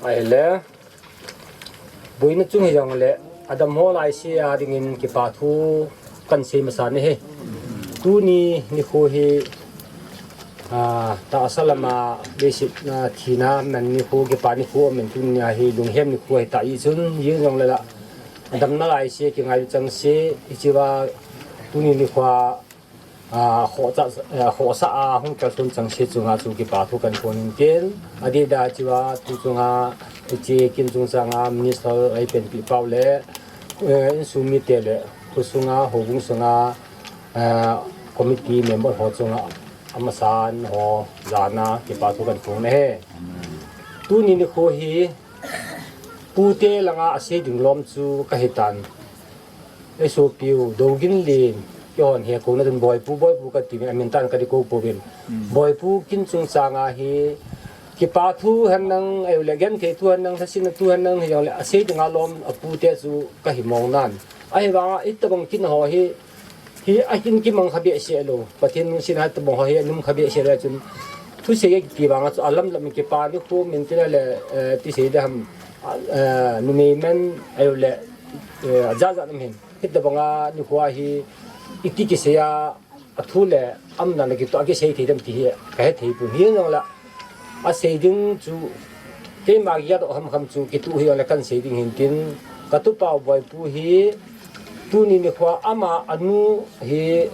Ahile, boina chung hi jong le, Adam ho lai se a dingin kipa thu kan sei masa ni hi. Tuni nikho hi, ah, tahsa lama leiset a thina man nikho kipa nikho amin tuni a hi lunghem nikho hi ta i chun jing jong le la. Adam na lai se kingai chang se i chiva tuni nikho a Ah, khohsa, ah, khohsa a hung kalson chang se chunga chu kipa thu kan phon in tin. Adeh da chiva tu chunga, hiche kin chungchang a minister ei penpi pau le, eh, insung mite le, khosunga, houbung sunga, eh, committee member ho chunga, amasan ho, jana, kipa thu kan phon e. Tuni nikho hi, pute langa asei ding lom chu kahi tan. Ei sopiu, Dougin Lin, keihon hekona ding Boipu, Boipu kati uvin, amin tan kati kou pouvin. Hmm. Boipu kin chungchang a hi, kipa thu hen nang, ei le genthei thu hen nang, lhasetna thu hen nang, hijongle, asei dinga lom, apute chu kahi mong nan. Ahivanga, itobang kin ho hi, hi ahin kimang kha behseh lou. Pathen lungsetna itobang ho hi, anung kha behseh lou chun. Thusei kiti vanga chu, alam lam kipa nikho min tina le, eh, ti sei ding ham, eh, numei man, ei le, eh, ajat jat um hin. Hitobanga nikho hi iti kisei a, athu le aumna le kitoh a kisei thei dem ti hi kahe thei pon hijongle. Asei ding chu keima kidoh ham ham chu kituh hijongle kan sei ding hin tin katupa u Boipu hi tuni nikho ama anu hi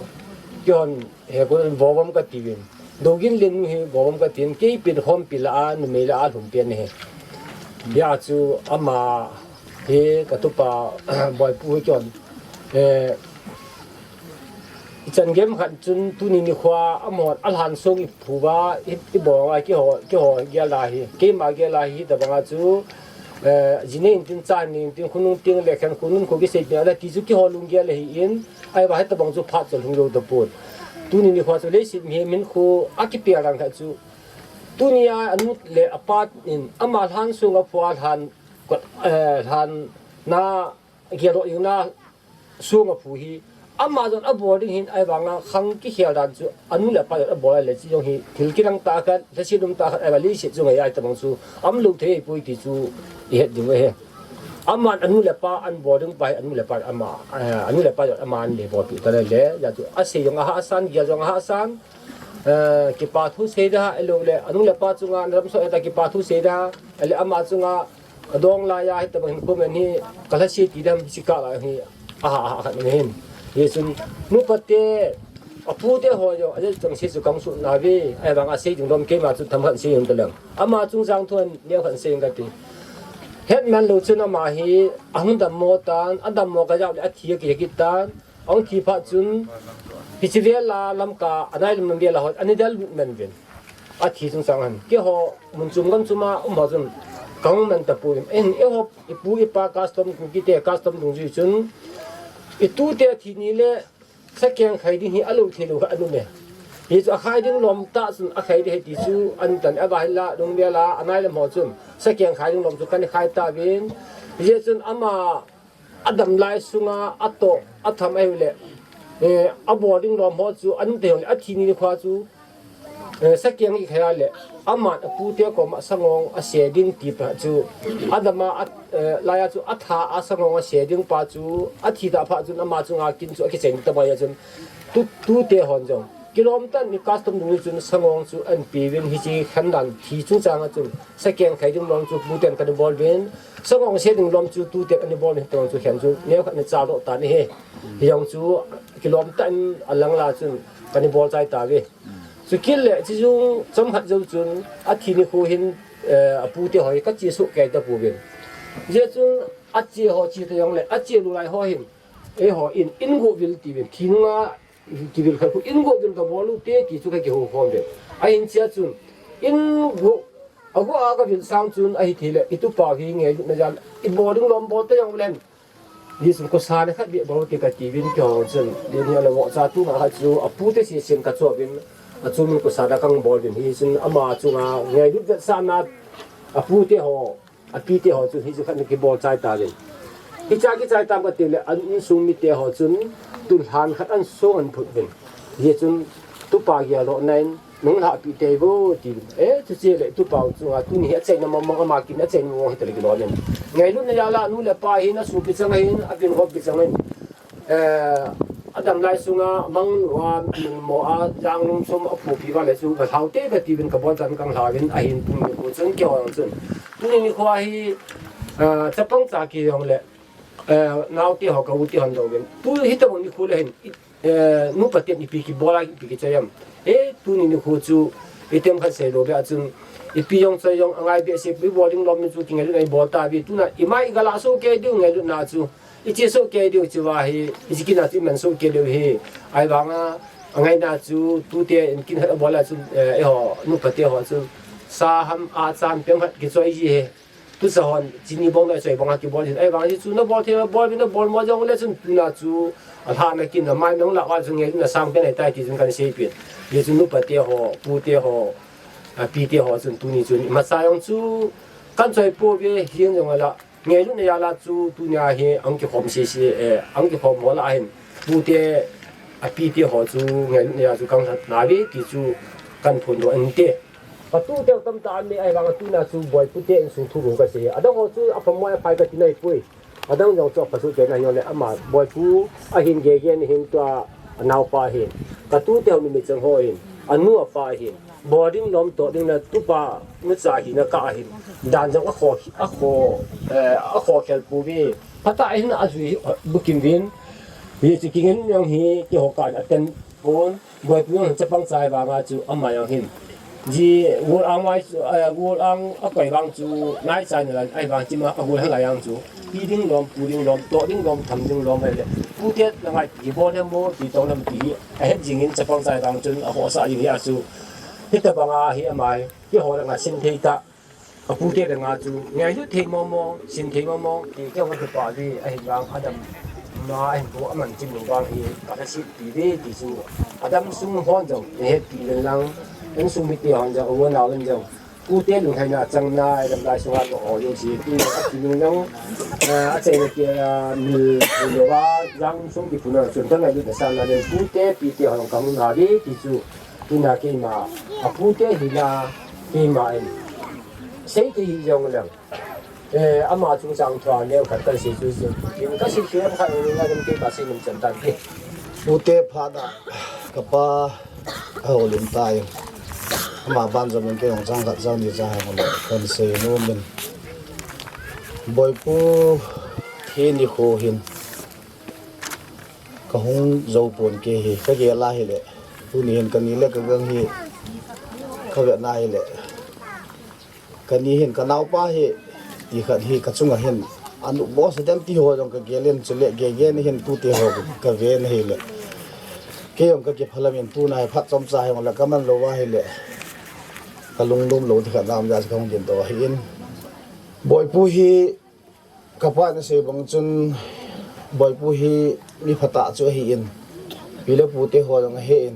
keihon hekona Vovom kati uvin. Dougin Lin nu hi Vovom kati uvin, kei pin khompi la a, numei la a lhum pen hi. Hia chu ama hi ka tupa Boipu hi kihon. Eh, ichan gem khat chun tuni nikhoa amahon alhan song iphu uva, i, ibol uva kiho, kiho gel a hi. Keima gel a hi tabanga chu, eh, ji nei intin, cha nei intin, khonung teng le khen khonung kho kisei pin a ti chu kiho lung gel ahin, ahivang hitabang chu phat chu lhung jou tapon. Tuni nikhoa chu leiset mihem hinkho akipel dan khat chu Tunia anu le apa in ama lhan song aphu a lhan kot, eh, lhan na gelo ing na song aphu hi ama jong abol ding ahin, ahivanga khang kikhel dan chu anu le apa jong abol le chi jong hi thil kilang tah khat, lhaset um tah khat, ahivang leiset chu ngai a hitabang chu umlou thei poi ti chu ihet diu ahi. Aman anu le apa ahin bol ding pa hi anu le apa ama, eh, anu le apa jong ama ahin bolpi ta le le, hia chu asei jong ahahsa in, gel jong ahahsa in, Eh, kipa thu sei da, ahilou le, anu le apa chunga, na lam sot a kipa thu sei da, ahile ama chunga, adong laiya, hitabang hin comment hi, ka lhaset ti dam, hiche kah lai hi, aha, aha, khat ni hin. Hichun, nupa te, apu te ho jong, ajeh chang sei chu kang sut na ve, ahivang asei ding lom keima chu themkhat sei ding taleng. Ama chung jang thu in, neokhat sei ding kati. Hetman lou chun ama hi, ahung dammo tan, adammo kajah le, athi akikit tan, Ahung thi phat chun, hiche vel a Lamka, anai lam lam vel a hon, ana del lut man uvin. Athi chungchang hin. Keiho, mun chom gam chom a um ho chun, kahung man tapon. Eiho, ipu ipa custom, Kuki te custom dungjui chun, itute thi ni le, sakeng khai ding hi alou thei lou kha anu me. Hichu akhai ding lom tah chun akhai ding ahi ti chu, ahin tan, ahivang hin la, nung vel a, anai lam ho chun, sakeng khai ding lom chu kana khai tauvin. Hijeh chun ama, Adam lai sunga atoh, atham ahiu le, eh, abol ding lom ho chu, anu te ho le, athi ni khoa chu, eh, sakeng ikhai a le, aman apute koma sangong ase ding ti pa chu, Adam a, at, eh, laiya chu atha a sangong ase ding pa chu, athi ta phat chun ama chunga kin chu akicheng ta mai a chun, tu, tute hon jong. Kilom tah in custom dungjui chun sangong chu ahin pe uvin hiche khen dan thi chungchang a chun sakeng khai ding lom chu tuten kana bol uvin, sangong se ding lom chu tuten ana bol uvin, hitobang chu khen chu neokhat ana cha doh tan ahi. Hijong chu kilom tah in alang la chun kana bol chai tauve. Chukit le hiche jong chomkhat jou chun athi nikho hin, eh, apute ho hi kache soh kei tapouvin. Hijeh chun ache ho che ta jong le ache lou lai ho hin, eiho in, in go vil tiuvin, thi nunga Kivil khat khu in go vil kabol u te ti chu kakihou khom ve. Ahin chia chun in go, a go a kavil sang chun ahi thei le, i tupa hi ngeilutna jal, i bol ding lom bol ta jong len. Hichun kosa le khat beh bol te kati uvin kihou chun. Deni a le vohcha tu nga khat chu apute sesen kacho uvin, achom in kosa da kang bol uvin. Hichun ama chunga ngeilut vetsahna apute ho, apite ho chun hichu khat ana kibol chai tauvin. Hicha kichai tam kati le, an insung mite ho chun, tulhan khat an song an phut uvin. Hichun, tupa gel dohna in, nung lhahpi tei vo, tiuvin. Eh, chuche le, tupa chunga, tuni hi achaina mong mong ama kin, achaina mong mong hi tale kilom in. Ngailutna jal a, nu le pa hin, asopi chang ahin, apin hop pi chang ahin. Eh, adam lai sunga, mang lua, min mo a, jang lum sum a phupi uva le chu, ka lhau te kati uvin ka bol tan kang lhauvin, ahin tuni nikho chun, kihou chun. Tuni nikho hi, eh, chapang cha kihou le, eh, naote ho, ka u te hon douvin. Tu hitobang nikho le hin, eh, nupa ten ipi kibol a, ipi kichai am. Eh, tuni nikho chu, item khat sei lou be a chun, ipi jong chai jong, angai behseh, i bol ding lom ni chu, kingailutna i bol tauve, tuna, i mai i gal a soh kei diu, ngailutna chu. I che soh kei diu chu va hi, i chi kin a chu i man soh kei diu hi. Ahivanga, angaina chu, tute in kin khat abol a chu, eh, eiho, nupa te ho chu, sa ham a chan peng khat kichoi ji hi. Tusa hon, chini bong le choi bong a kibol hin. Ahivang hi chu, na bol thei, na bol, na bol mo jong le chun, tuna chu, alhahna kin, na mai nong la va chu nge, na sang pen ahitai ti chun kana seipeh. Hichun nupa te ho, pu te ho, api te ho chun, tuni chun, imacha jong chu, kan choi pouve, hihen jong ala, Ngailutna jal a chu tunia hi ahung kikhom sese, eh, ahung kikhom ho lah a hin, pute, apite ho chu ngailutna jal a chu kang lhat nauve ti chu kan phondoh inte. Ka tute tamtah aum e, ahivang a tuna chu Boipu te insung thu bou kasei. Adang ho chu apha mo aphai kati naipoi. Adang jong chu apha soh kei nahi jongle ama Boipu ahin gegen ahin tua anaopa ahin. Ka tute ho numei chang ho ahin. Anu apa ahin. Bol ding lom toh ding na tupa nucha hina kah ahin. Dan jong akho, akho, eh, akho khel pouve. Phatah in ajui bukim uvin. Hiche kingen jong hi keiho kah in aten pon. Boipu jong chapang chai vanga chu ama jong hin. Ji gol ang mai chu, eh, gol ang a koi vang chu, nai chai na lan, ai vang chi ma, a gol hang lai ang chu. Pi ding lom, pu ding lom, to ding lom, tham ding lom, ai le. Pu te la ngai pi bol le mo, pi to lam pi. A het jing in chapang chai vang chun, a ho sa jing hi a chu. Hita bang a hi a mai, hi ho la nga sin thei ta. A pu te la nga chu, ngai lu thei mo mo, sin thei mo mo, ti ke ho tu pa di, a hin vang, a dam. Ma a hin ko a man chin lu vang hi, ka la si pi di, ti chu. A dam sung hon jong, he pi le lang. An sung mi te hon jong, a wo nau len jong. Pu te lunglhaina chang na, i dam lai sunga to o jong si, tu a ti nung nang, a, a chai na kia, a, mil, mil lo va, jang sung ki pu na, chun ta ngai lu ta sa na den, pu te, pi te hong kam na di, ti chu, tu na keima, a pu te hi na, keima en. Sei te hi jong lang. Eh, ama chungchang thua neo khat kan sei chu chu. Kin ka sei chu em khat ni na kan ke ka sei num chan tan ke. Pu te phat a, ka pa a houlim tai. Ama ban jom in kei jong chang khat chang ni chang ha kan sei num in. Boipu hi nikho hin ka hung jou pon kei hi, ka gel a hile. Tuni hin ka ni le ka gang hi ka vet na hile. Ka ni hin ka naopa hi, ti khat hi ka chunga hin, a nu boss den ti ho jong ka gel in, chule gei gei ni hin tu te ho ka ve na hile. Kei jong ka kiphalam in tu na hi phat chomcha hi jong le ka man lou va hile. Ka lungdom lou ti khat na um ja ka hung din to hi in. Boipu hi Ka pa na sei bang chun Boipu hi mi phatah chu ahi in. Pi le pu te ho jong ahi in.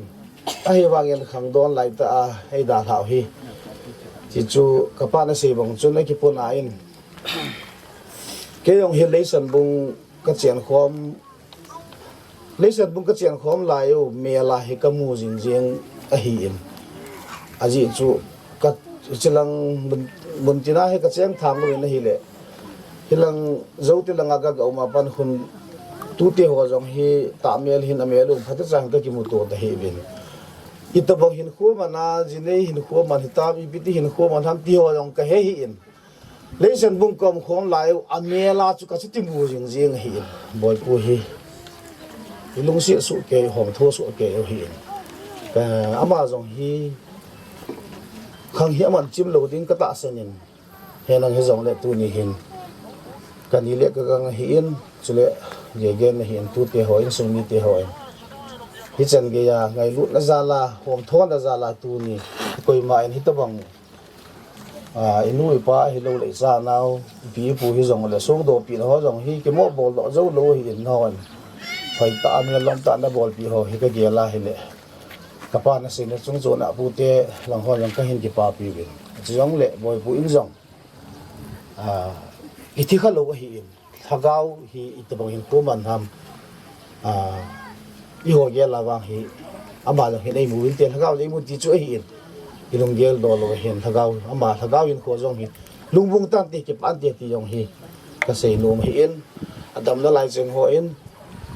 Ahivangin khangdon lai ta a, hei dalhau hi. Ti chu ka pa na sei bang chun a kipuna in. Kei jong hi Leisanbung ka chen khom Leisanbung ka chen khom lai u, mel a hi ka mu jing jing ahi in. Ajeh chu ka chilang mun, mun tina hi ka cheng thang u in ahile. Hilang Zote langa ka ga um a pan hun tute ho jong hi tahmel hin amel um phat chang ka kimuto ta hi vin. Itabang hinkho man a, jinei hinkho man hitam, ipi ti hinkho man ham ti ho jong ka he hi in. Leisanbung ka um khom lai u, amel a chu ka chuti mu jing jing hi in, Boipu hi. I lungset suh kei, hom tho suh kei u hi in. Ka, ama jong hi, khang hi aman chim lou ding ka tahsan in. Henang hi jong le tuni hin. Ka ni le ka gang hi in, chule gegen hi in, tute ho in, sung mite ho in. Hichan gei a, ngailutna jal a, hom thona jal a tuni, koima in hitabang. A, i nu i pa hi lou lei cha nau, ipi ipu hi jong le sung dopi ho jong hi kimo bol doh jou lou hi in hon. Hoi ta a mi lom ta na bolpi ho hi ka gel a hile. Ka pa na sei na chung chon a pute lang ho jong ka hin kipapi vin. Chu jong le Boipu in jong. A, i thi kha lou hi in. Lhagao hi itabang hinkho man ham, a, i ho gel a vang hi, ama jong hin ei mu in te lhagao le i mu ti chu ahi in, i lunggel doh lou hin lhagao, ama lhagao hinkho jong hi, lungvung tante, kipah tante ti jong hi, ka sei nom hi in, a damna lai cheng ho in,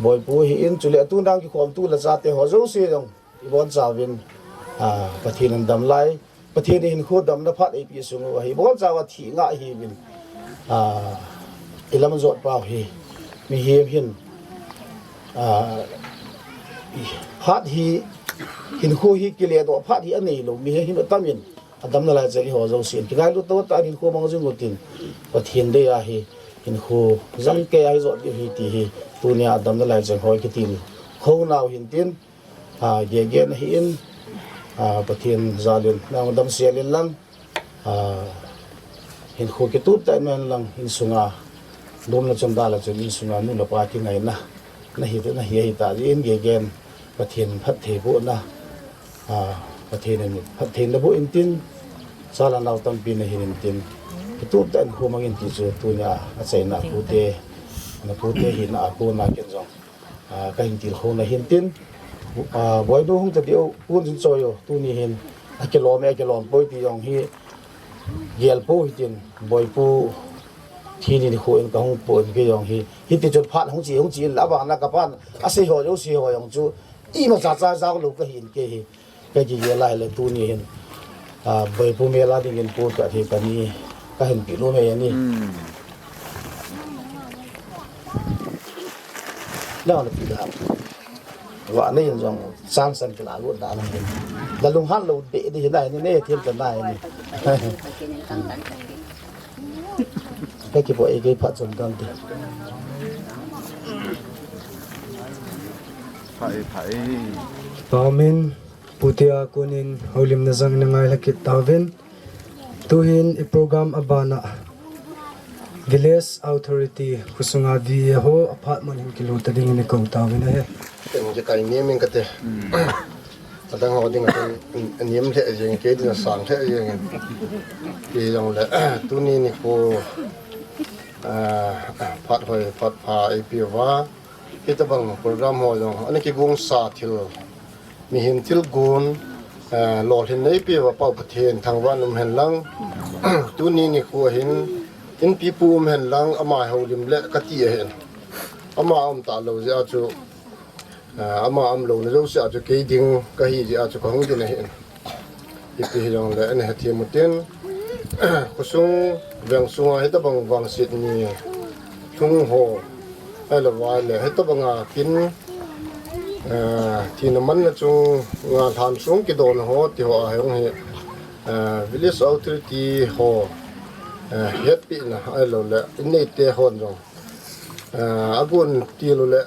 Boipu hi in, chule a tu nang kikhom tu la chate ho jouse jong, I bonchauvin, a, Pathen in dam lai, Pathen in hinkho damna phat eipeh sung u ahi. I bonchauva thi ngah ihiuvin, a, i lamjot pau hi, mihem hin, a, i, phat hi, hinkho hi kiledoh phat hi anei lou, mihem hin atam in, a damna lai cheng i ho jouse in. Kingailut tah tah in hinkho mang jing utin, Pathen dei a hi, hinkho jang kei a hi jot diu ahi ti hi, tunia a damna lai cheng ho i kitilkhou nau hin tin, A, gegen ahi in, a, Pathen jal in, nang damsel in lang, a, hinkho kitup tah in man lang, insunga, lom le chom dal a chun insunga, nu le pa kingaina, na hi, na hi, ahi ta, in gegen, Pathen phatthei bohna, a, Pathen in phatthei na boh in tin, cha le nao tampi na hin in tin, kitup tah in hinkho mang in ti chu, tunia, achaina pute, na pute hina a kona ken jong. A, ka hin tilkhou na hin tin, a, Boinu hung ta diu, pun jin choi u, tuni hin, a kilom e, a kilom poi ti jong hi, gel pou hi tin, Boipu, thi ni nikho in ka hung pon kei jong hi, hiti chun phat hung chi, hung chi in la bang na ka pan, a sei ho jong, sei ho jong chu, imacha cha jao lou ka hin kei hi. Ka kigel a hile tuni hin, a, Boipu mel a dingin pu ka thi ka ni, ka hin pi lou mai ani. Hmm. Lang na pi da. Vah nei in jong chang san kila lut da lang. Da lunghan lo be di hinai ni ne thil ta nai ni. Ka kibol e kei phat chom kang ti. Phai, phai. Amen. Putia kunin houlimna jang na ngai la kit tauvin. Tuhin i program abana Village Authority khusunga V A ho aphat man hin kilut ta dingin i kou tauvin ahi. Ken ke kai ni min kate. Adang ho ding akan niam le jeng ke ding sang le jeng. Ke jong le tuni nikho, ah, phat hoi phat pha eipeuva. Hitabang program ho jong ana kigong sa thil, mihem thilgon, eh, lolhin eipeuva Pau Pathen thangvah in um hen lang. Tuni nikho hin inpi pu um hen lang, ama houlim le kati ahin. Ama um talou jeh a chu, eh, ama um louna jouse a chu kei ding kahi jeh a chu kahung ding ahin. Ipi hijongle ana hethem utin, khosung veng sunga hitabang vangset ni lhung ho, ahilou le hitabanga kin, eh, thina manna chunga lhansong kidon ho ti ho a hung hi, eh, Village Authority ho, eh, hetpina ahilou le inneite hon jong, eh, agon til u le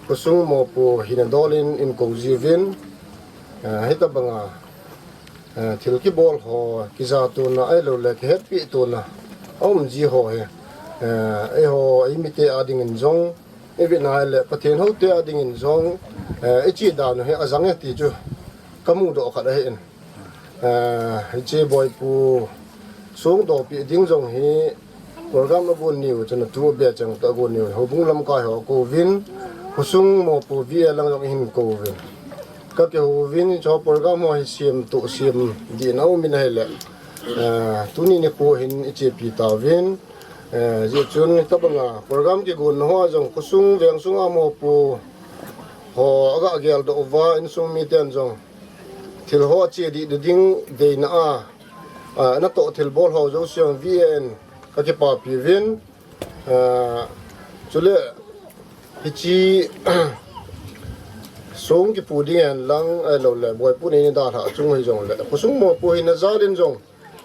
khosung mopo hina dol in, in kou jiuvin, eh, hitabanga, eh, thil kibol ho, kijatona ahilou le kihetpitona aum ji ho hi, eh, eiho eimite a dingin jong, ivet na le Pathen houte a dingin jong, eh, iche dan u hi ajang e ti chu kamudoh khat ahin. Eh, hiche boipu songdopi ding jong hi program agon niu chun atu be chang ta agon niu houbung lamkai ho kouvin, khosung mopo V A lang jong hin kouvin. Ka kihouvin, hiche program ho hi siam tu siam dina um in ahile, eh, tuni nikho hin ichepi tauvin, eh, jeh chun hitabanga program kigonna ho jong khosung veng sunga mopo ho aga geldoh uva, insung miten jong thil ho che dih ding deina a, a, natoh thilbol ho jouse jong V A in kakipapi uvin, a, chule hiche song kipu ding hen lang, ahilou le boipu neina dalha chung hijongle khosung mopo hina jal in jong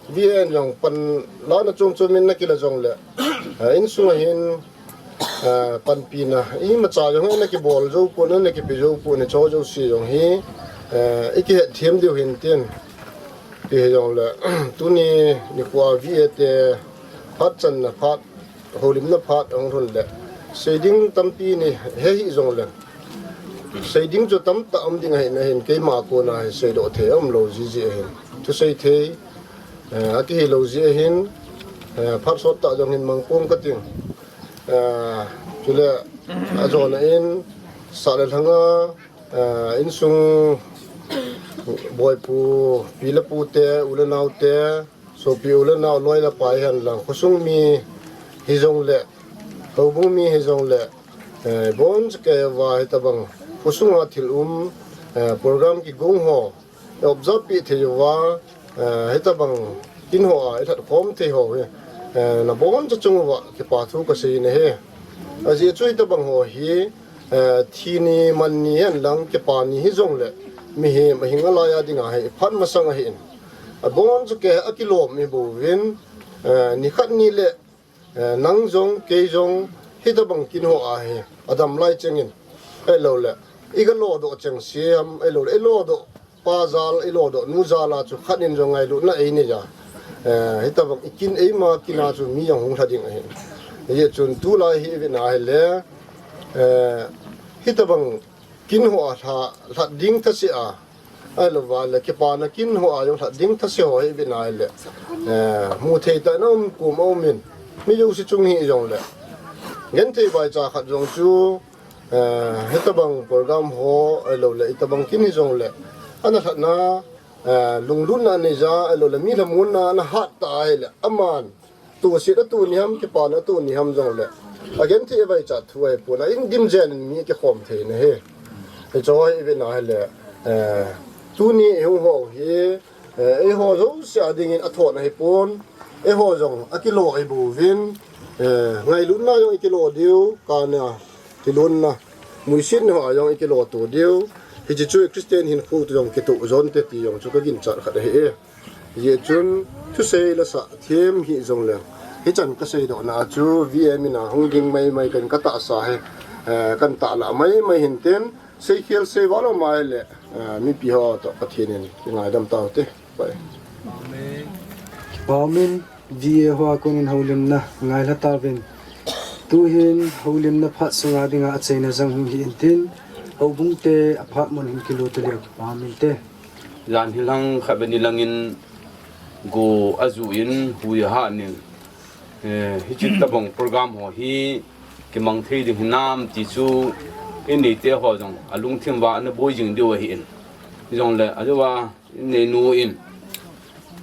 V A in jong panlahna chom chom in nakila jongle, a, insunga hin, a, panpina imacha jong hi nakibol jou pon, nakipe jou pon, hiche jouse jong hi, a, ikihetthem diu hin tin. Ti hijongle tuni nikho a V A te phat channa phat, houlimna phat ahung lhun le, seiding tampi nei hih jongle, seiding chu tamtah um ding ahin, ahin keima kona hi seidoh thei aumlou jiji ahin. Thusei thei, eh, akihilou jeh ahin, eh, phat sottah jong hin mang pong kating. Eh, chule ajona in, sah le lhanga, eh, insung boipu, pi le pute, u le naote, sopi u le nao loi le pai hen lang, khosung mi hijongle, houbung mi hijongle, eh, boncha keiva hitabang khosunga thil um, eh, program kigong ho, observe pi thei uva, eh, hitabang kin ho a ilhat khom thei ho hi, eh, naboncha chung uva kipa thu kasei in ahi. Ajeh chu hitabang ho hi, eh, thi ni man ni hen lang kipa ni hijongle, mihem ahing alai a dinga hi phat masang ahin. Aboncha kei akilom ibouvin, eh, nikhat ni le, eh, nang jong, kei jong, hitabang kin ho a hi adam lai chengin, ahilou le, iga lodoh chengse ham, ahilou le, ilodoh pa jal, ilodoh nu jal a chu khat in jong ngailutna einei a. Eh, hitabang ikin eima kin a chu mi jong hung lha ding ahin. Hijeh chun tulai hi ivet na ahile, eh, hitabang kin ho a lha, lhat ding thase a, ahilouva le kipana kin ho a jong lhat ding thase ho hi ivet na ahile, eh, mu thei tah in aum, kum aumin, mi jouse chung hijongle, genthei vaicha khat jong chu, eh, hitabang program ho, ahilou le, hitabang kin hijongle, ana lhatna, eh, lunglutna aneija, ahilou le, mi lhamonna ana hat ta ahile, aman tohset atoh ni ham, kipana atoh ni ham jongle, agenthei vaichat thu ahipon, a indim jel in mi kikhom thei na hi. Hiche ho hi ivet na ahile, eh, tuni ihung ho hi, eh, eiho jouse a dingin athon ahipon, eiho jong akilo ibouvin, eh, ngailutna jong ikilo diu, kana kilonna, muisin ho a jong i kilo to diu. Hichi chu Christian hinkho to jong kito jon te ti jong chu ka ginchat khat ahi e. Ye chun thusei la sa them hi jong le, hichan ka sei doh na chu V M in a hung ding mai mai kan ka tahsa he, eh, kan tah la mai mai hin ten, sei khel sei valo mai le, eh, mipi ho to Pathen in kingaidam tau te. Pai. Amen. Amen. V A ho a kon in houlimna ngailha tauvin. Tuhin houlimna phat sunga dinga achaina jang hung hi intin, houbung te aphat mun hin kilut leu kipa min te. Jan hi lang khat beni langin go aju in hui ha nin. Eh, hichi tabang program ho hi kimang thei ding hinam ti chu i nei te ho jong alungthim va ana boi jing diu ahi in. Jong le aju va i nei nu in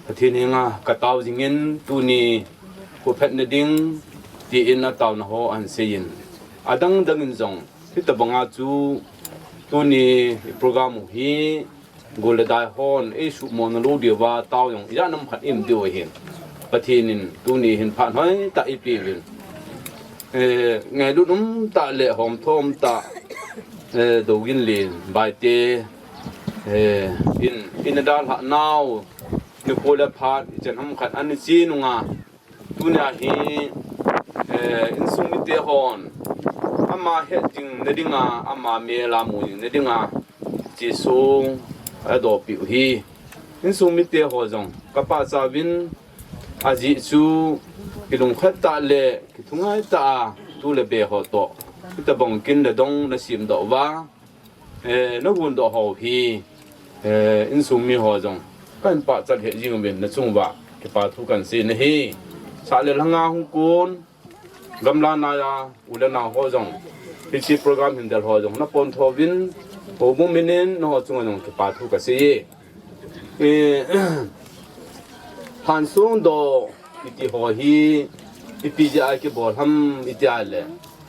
Pathen henga ka tao jingin tuni ko phetna ding ti in a taona ho an sei in. Adang dang in jong hitabanga chu tuni program hi gol le dai hon ei suhmo na lo diu va tao jong ijat nam khat im diu ahin. Pathen in tuni hin phat hoi ta i pi vin. Eh, ngailut um ta le hom thom ta, eh, dogin lin bai te, eh, in, in a dal ha nau, ni ko le phat, i chen ham khat an ni chi nunga. Tunia hi, eh, insung mite hon, ama het ding na dinga, ama mel a mu ding na dinga, Jesu a dopi u hi. Insung mite ho jong, ka pa cha vin, a ji chu, kilung khat ta le, kithungai ta a, tu le be ho to. Hitabang kin le dong na sim doh va, eh, na hun doh ho hi, eh, insung mi ho jong. Kan pa chat he jing vin na chung va, kipa thu kan sei na hi. Sa le langa hung kun, gamla na ya, u le nao ho jong. Hichi program hin del ho jong, na pon tho vin, ho bu minin, na ho chung jong kipa thu ka sei. Eh, han sung do, iti ho hi, ipi ja kibol ham, iti a le.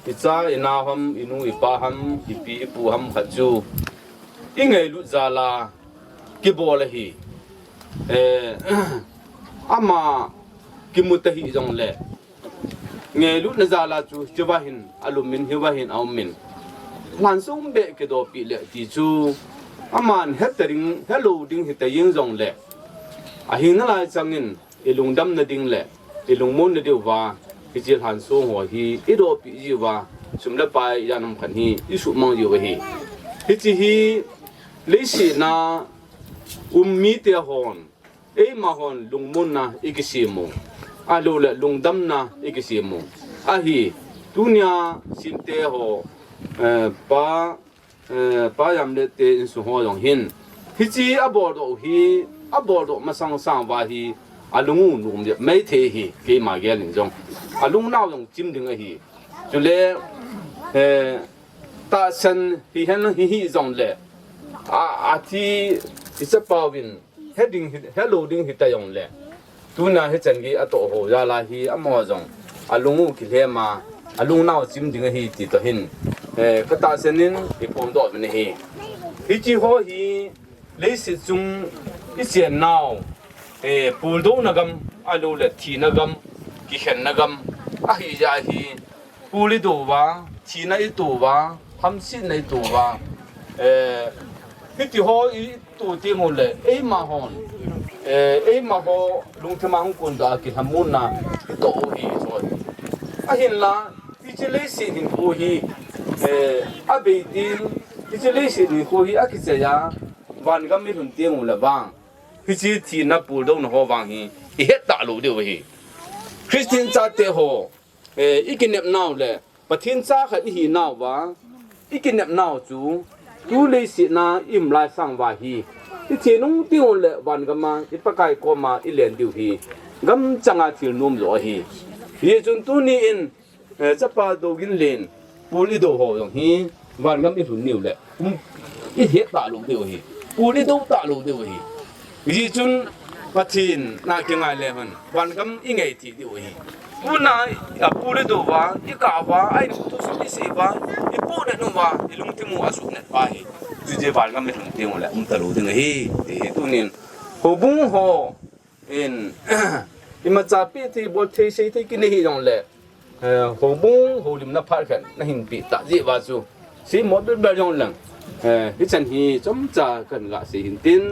I cha, i nao ham, i nu, i pa ham, i pi, i pu ham khat chu. I ngailut jal a kibol ahi. Eh, ama kimu ta hi jong le. Ngailutna jal a chu, hiva hin, alum in, hiva hin, aum in. Lhansong be kidopi le ti chu, aman heta ding, helo ding hita jing jong le. Ahi nalai changin, i lungdam na ding le, i lungmon na diu va, hichi lhansong ho hi, i dopi jiu va, sum le pai ijat nam khat hi, i suhmang jiu va hi. Hichi hi, leiset na, um mite hon, eima hon lungmonna i kisem u. Alu le lungdamna i kisem u. Ahi, tunia simte ho, eh, pa, eh, pa Jamlet te insung ho jong hin. Hichi abol doh hi, abol doh masang sang va hi, alung u num le mai thei hi, keima gel in jong. Alung nau jong chim ding ahi. Chule, eh, tahsan hi hen hi hi jong le. A, athi, i chapa vin. He ding hi, helo ding hita jong le. Tuna hichan gei atoh ho jal a hi amaho jong. Alung u kilhem a, alung nau chim ding ahi ti toh hin. Eh, ka tahsan in i phongdoh vin ahi. Hichi ho hi leiset chung i chen nau. Eh, puldouna gam, alu le thina gam, kikhenna gam. Ahi ja hi. Pul i do uva, thina i to uva, hamsetna i to uva. Eh, hiti ho i to teng u le, eima hon. Eh, eima ho lungthim a hung kon doh a kilhamonna i to u hi choi. Ahinla, hichi leiset hinkho hi, eh, abei ding, hichi leiset hinkho hi akichai a, vangam i lhun teng u le vang. Hichi thina puldouna ho vang hi, i het talou diu hi. Christian chate ho, eh, i kinep nau le, Pathen cha khat i hi nau va, i kinep nau chu, tu leiset na i um lai sang va hi, i thi nung teng u le vangam a, i Pakai koma i len diu hi, gam chang a thil nom jo ahi. Hichun tuni in, eh, chapa Doginlen, pul i do ho jong hi, vangam i lhun niu le, um, i het talou diu hi, pul i do talou diu hi. Hichun Pathen na kingai le hon, vangam i ngai thei diu hi. Tuna, a pul i do va, i kah va, a in tu su i sei va, i pu na nu va, i lungthim u a su na va hi. Tuje vangam i lhun teng u le, um talou ding hi, ti hi tunin. Houbung ho, in, imacha pe thei, bol thei, sei thei, kinei hi jong le. Eh, houbung, houlimna phat khat, na hin pe ta ji va chu. Sei mo bel bel jong leng. Eh, hichan hi chomcha kahin ga sei hin tin,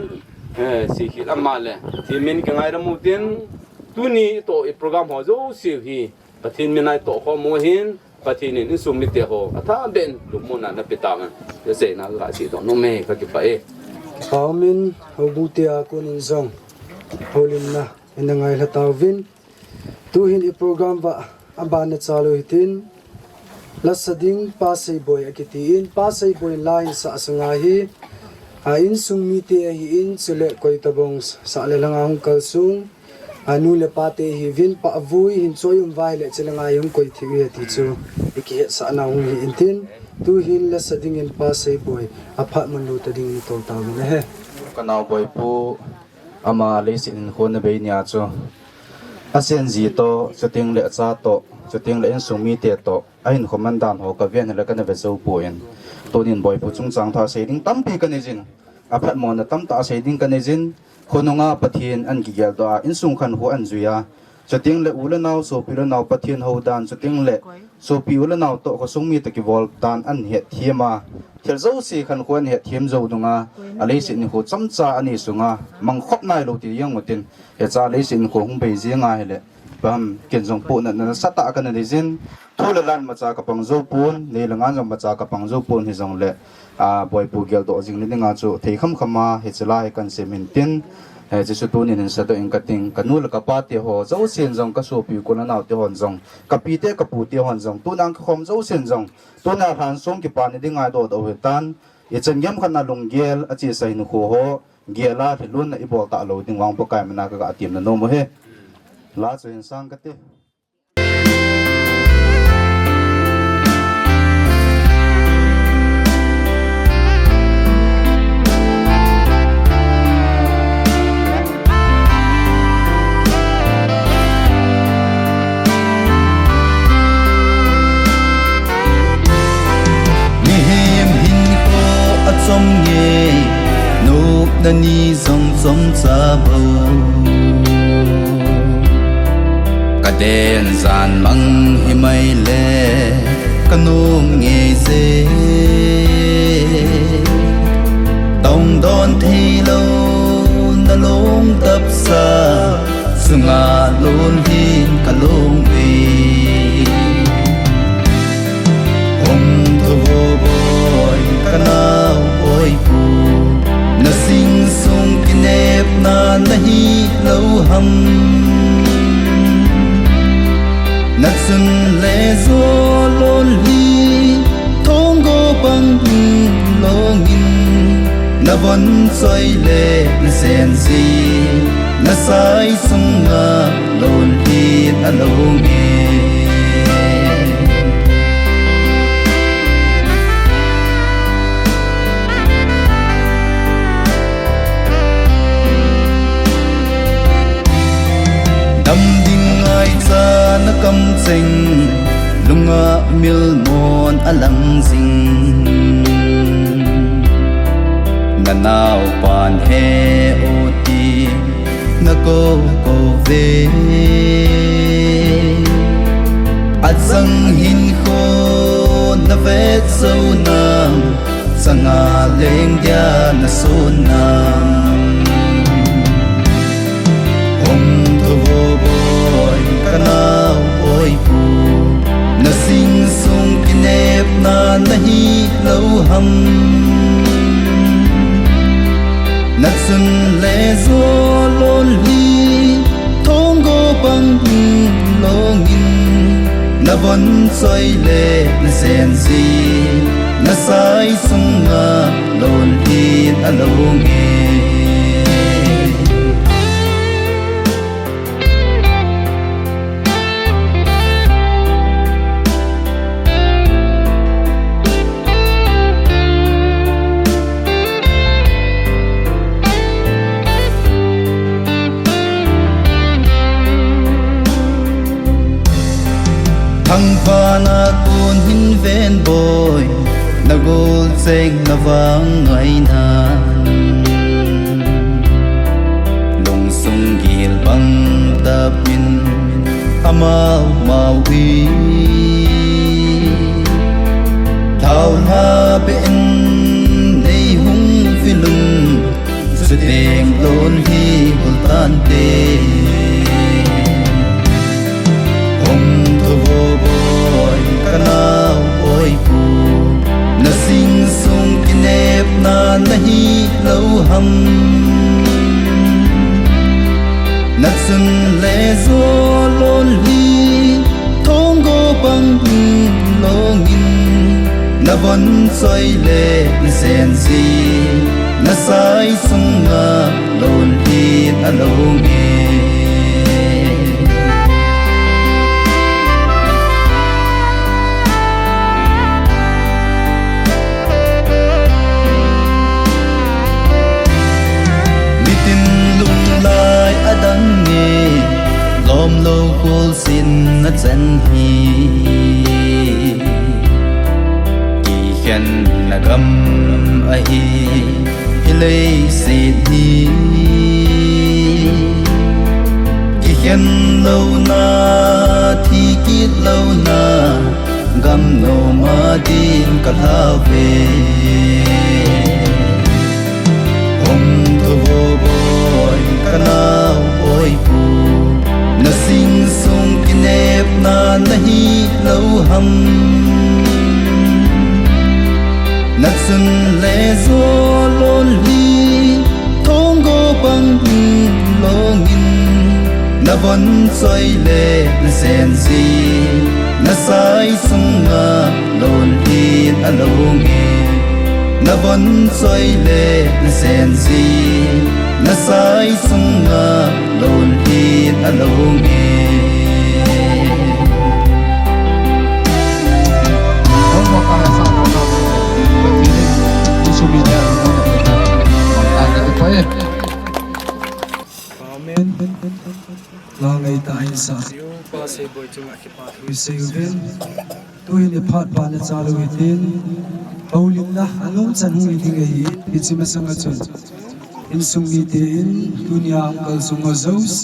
eh, sei khel ama le, Pathen min kingaidam u tin, tuni toh i program ho jouse hi, Pathen min a i toh khom u hin, Pathen in insung mite ho, atha beh in lungmonna nape tauvin. Ka seina ka seidoh nom e, ka kipah e. Kipah umin, houbung tia konin jong, houlimna, ina ngailha tauvin. Tuhin i program va, aban na chalu hitin. Lasa ding Pa Seiboi akitin, Pa Seiboi in la ahin sah sanga hi, a insung mite ahin, chule koi tabang sah le langa hung kalsung, a nu le pate hiuvin, pa avui hin choi um vai le chule ngai hung koi thei u ahi ti chu i kihetsahna hung hi intin, tuhin lasa dingin Pa Seiboi aphat mun lou ta dingin i tol tauvin ahi. Ka nao Boipu, ama leiset hinkho na bei nia chu, asen ji toh, chuteng le acha toh, chuteng le insung mite toh, ahinkho man dan ho ka ven hile kana ve jou poi. Tunin Boipu chungchang thu sei ding tampi ka nei jin. Aphatmona tamtah sei ding ka nei jin, khonunga Pathen ahin kigeldoh a, insung khankho ahin jui a, chuteng le u le nao, sopi le nao, Pathen hou dan, chuteng le sopi u le nao toh khosung mi toh kibol dan ahin hetthem a, thil jouse khankho ahin hetthem jou nunga, aleiset hinkho chomcha anei sunga, mangkhop nailou ti jeng utin, hiche leiset hinkho hung bei jeng ahile, pam, ken jong pohnatna nasatah kana nei jin, thu le lan macha ka pang jou pon, nei le ngan jong macha ka pang jou pon hijongle, a, Boipu geldoh jing le dinga chu thei khamkham a, hiche la hi kahin sem intin, hiche chu tunin hin sadoh ing kating, ka nu le ka pate ho, jousen jong ka sopi u le nao te hon jong, ka pi te ka pu te hon jong, tuna ka khom jousen jong, tuna lhansong kipa ni ding ngaidoh doh u hitan, ichan gei khat na lunggel, achesa hinkho ho, gel a lhilunna i bol talou ding vang Pakai mina ka ga temna nom u ahi. La chu hin sang kate. Mihem hinkho achom nge, nopna ni jong chomcha bou. Ka den jan mang himai le, ka nom ngei je. Tong don theilou na long tapsa, sunga lon hin ka long ve. Hung tho vo Boi ka nao Boipu, na sing sung kinepna nahi lou ham. Na chun le jo lolhi, thonggo bang longin, na von choi le na sen ji, na sai sunga lolhin along e. Dam ding ngaicha na kamcheng, lunga milmon alang jing. Na naopan he o ti na kou kou ve. Achang hinkho na vet jou nam, changa leng dia na sun nam. Hung tho vo Boi ka nao Boipu, na sing sung kinepna nahi lou ham. Na chun le jo lolhi, thonggo bang longin, na von choi le na sen ji, na sai sunga lolhin along e. Thangvahna kon hin ven Boi, na gol cheng na vang ngaina. Lungsung gil bang tapin amau mau hi. Thaulha beh in nei hung vil un, chuteng lon hi bul tante. Hung tho vo boi ka nao boi pu, na sing sung kinepna na hi lo ham. Na chun le zo lon hi thong go bang longin, na von soi le na sen si, na sai sunga lon hi a lo nge. Mitin lunglai a dang nge, lom lo khol sin a chan hi. Kikhen na gam ahi, hi lei sit hi. Kikhen lo na, thi kit lo na, gam no ma din ka lha ve. Hung tho vo boi ka nao boi pu, na sing sung kinepna na hi lo ham. Na chun le zo lon hi thong go bang longin, na von soi le na sen si, na sai sunga lon hi a lo nge. Na von soi le na sen si, na sai sunga lon hi a lo nge. Amen. Langa i ta in sa. Pa Seiboi chunga kipa thu i sei uvin. Tuhin i phat pa na cha lo hitin. Houlimna a nung chan hung hi ding ahi. Hiche masanga chun insung mite in tunia hung kalsong ho jouse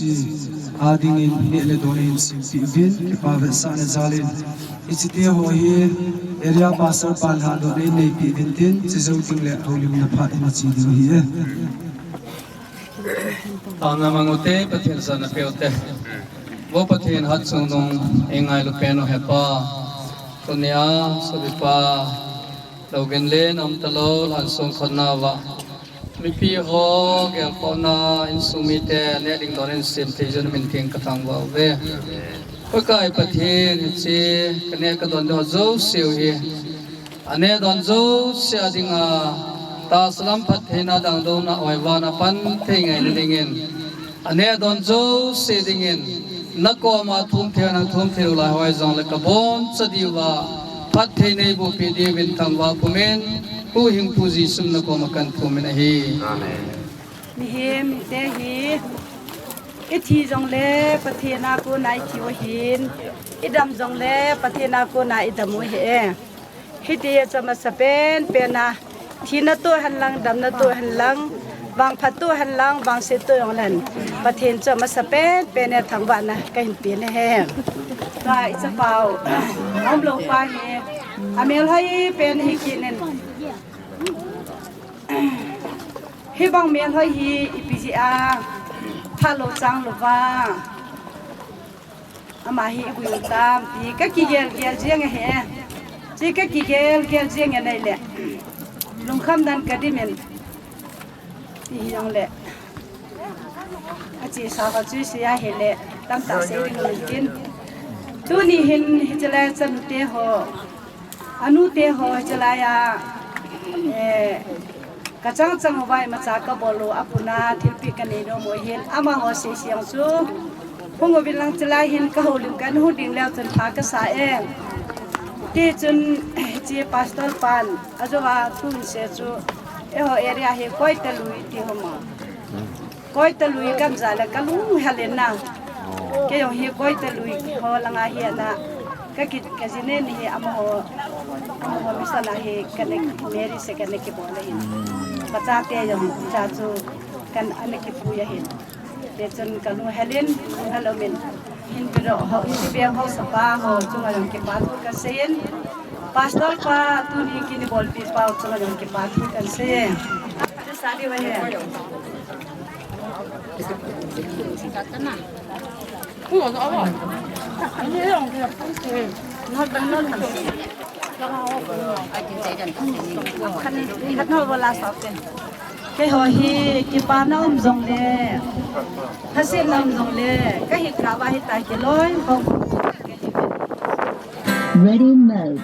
a dingin neh le don in simpeh uvin, kipa vetsahna jalin. Hiche te ho hi area pastor pan lhadohna in neipeh uvin tin, hiche jou teng le houlimna phat in ache diu ahi e. Taona mang ute, Pathen jana pe ute. Vo Pathen hatchungnung eingailu pen u hepa. Tunia, sopipa, lou genlen um talou, lhansong khonna uva. Mipi ho, gelkhohna, insung mite, neh ding don in sem thei jeh in min theng kathangvah uve. Pakai Pathen, hiche, kaneh kadon ding ho jouse u hi. Aneh don jouse a dinga, tahsa lam phattheina dangdouna oivan a pan thei ngaina dingin, aneh don jouse dingin, nakoma thum thei, nang thum thei lou lai ho jongle kaboncha diuva, phatthei neiboh peh diuvin thangvah pumin, Huhhingpu Jesu min a nakoma kathum in ahi. Amen. Mihem mite hi, ithi jongle Pathen a kona ithiu ahin, idam jongle Pathen a kona idam u ahi e. Hiti chu amasapen pen a, thina toh henlang, damna toh henlang, vangphat toh henlang, vangset toh jong leng, Pathen chu amasapen pen a thangvahna kahin pe nahi. Tua ichapau, aumlou pa hi, amel hoi pen hi kit in. Hibang mel hoi hi ipi jeh a phalou chang louva. Ama hi ibuiu tam ti kakigel gel jeng ahi. Che kakigel gel jeng ahile, lungkham dan kadimin. Ti hijongle, achesa ho chu sei ahile, tamtah sei ding uvin tin. Tuni hin hiche lai a chanute ho, anute ho hiche lai a, eh, kachang chang uva imacha kabol u, apuna thilpeh kanei nom u ahin, amaho seiseng chu hung uvin lang, hiche lai hin kahoulim kahung ding leu chun pha kasa e. Tichun hiche pastor pan ajouva thu hinsei chu, eiho area hi Koitalui ti hom a. Koitalui kamjah le kalunghel in na. Kei jong hi Koitalui ho langa hi ana, kaki, kajinei hi amaho, amaho mission a hi kana, Mary se kana kibol ahin. Kachate jong cha chu kana, ana kipui ahin. Tichun kalunghel in, lunghel umin, hin biro ho, hin biro ho sapa ho chunga jong kipa thu kasei in. Pastor pa tuni kin eibolpi pau chunga jong kipa thu kahin sei e. Sadi wa he. Keiho hi kipana um jongle, hasetna um jongle, kahinkho a hitia kiloi hou. Ready mode.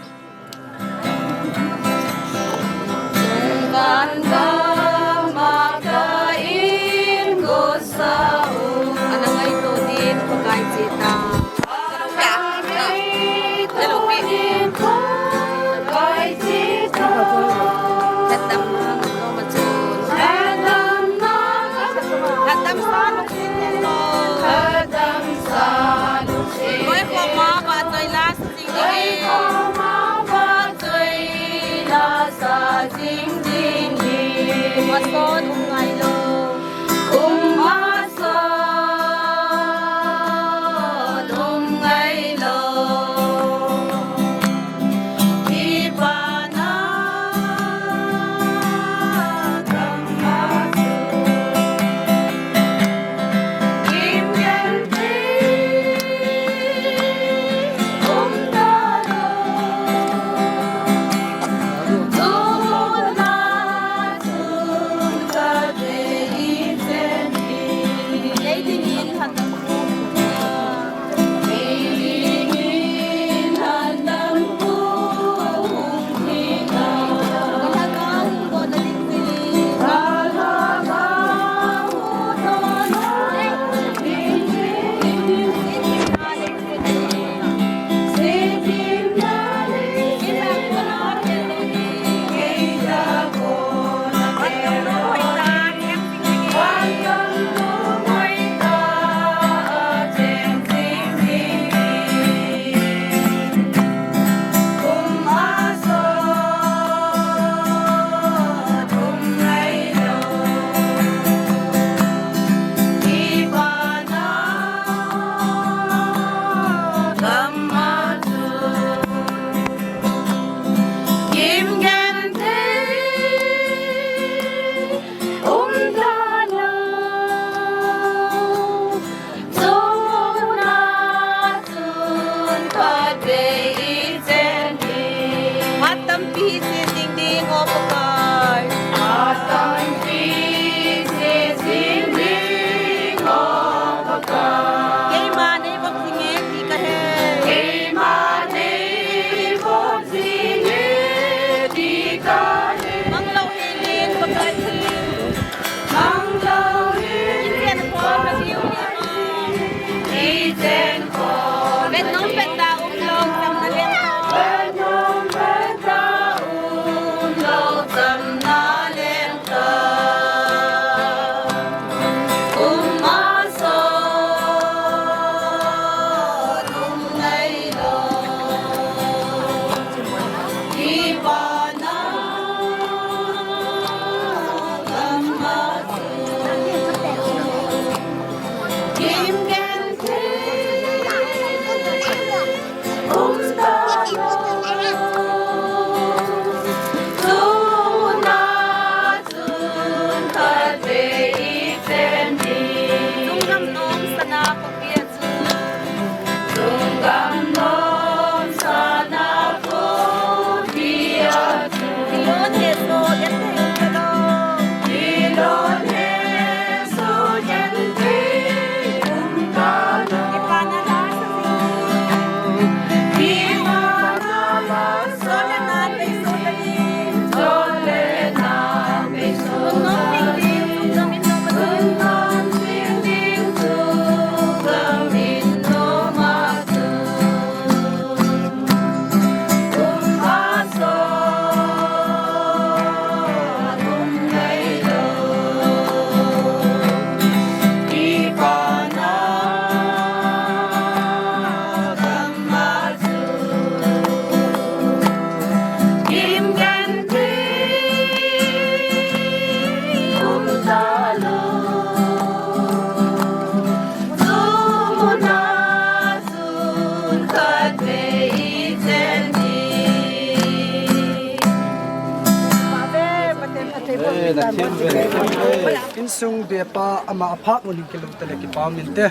Insung bepa ama aphat mun hin kilu tale kipa min te.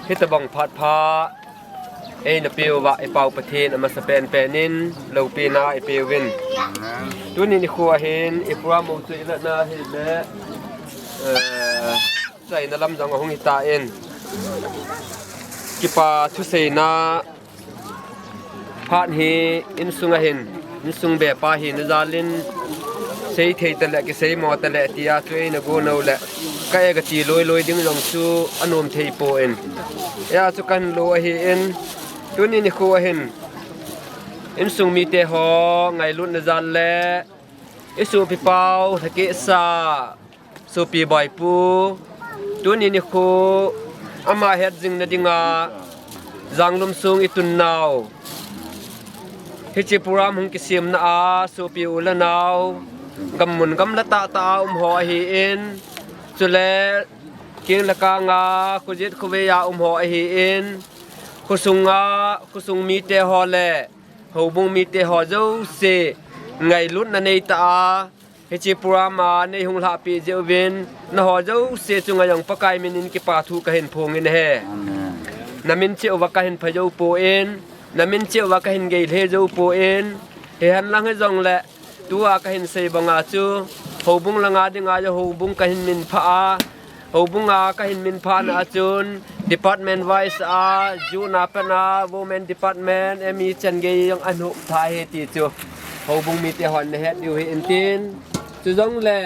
Hitabang phat pha. Eina peuva i Pau Pathen amasa penpen in loupina i peuvin. Tuni nikho ahin i program u chu i latna hile, eh, chaina lam jong ahung hitan. Kipa thuseina phat hi insung ahin, insung bepa hina jalin seithei tale, kiseimo tale tia chu eina gon u le ka e kati loi loi ding jong chu anom thei pon. Hia chu kahin lo ahin, tuni nikho ahin insung mite ho ngailutna jal le i sopi Pau Lhakesa, sopi Boipu, tuni nikho ama het jingna dinga Janglum sung i tun nau, hiche program hung kisemna a sopi u le nau, gammun gamla tahtah a um ho ahin, chule keng le kang a, khojet khovei a um ho ahin, khosunga, khosung mite ho le houbung mite ho jouse ngailutna neitah a hiche program a neihung lhahpeh jeh uvin, nangho jouse chunga jong Pakai minin kipathu kahin phongin ahi. Amen. Namin cheh uva kahin phajou pon, namin cheh uva kahin geilhe jou pon, hihen lang hijongle tua kahin sei banga chu houbung langa dinga jong houbung kahin minphah a, houbunga kahin minphahna a chun department wise a, Youth a pat a, Women Department, M E changei jong ahin hop tha ahi ti chu houbung mite hon nahet diu ahi intin. Chujongle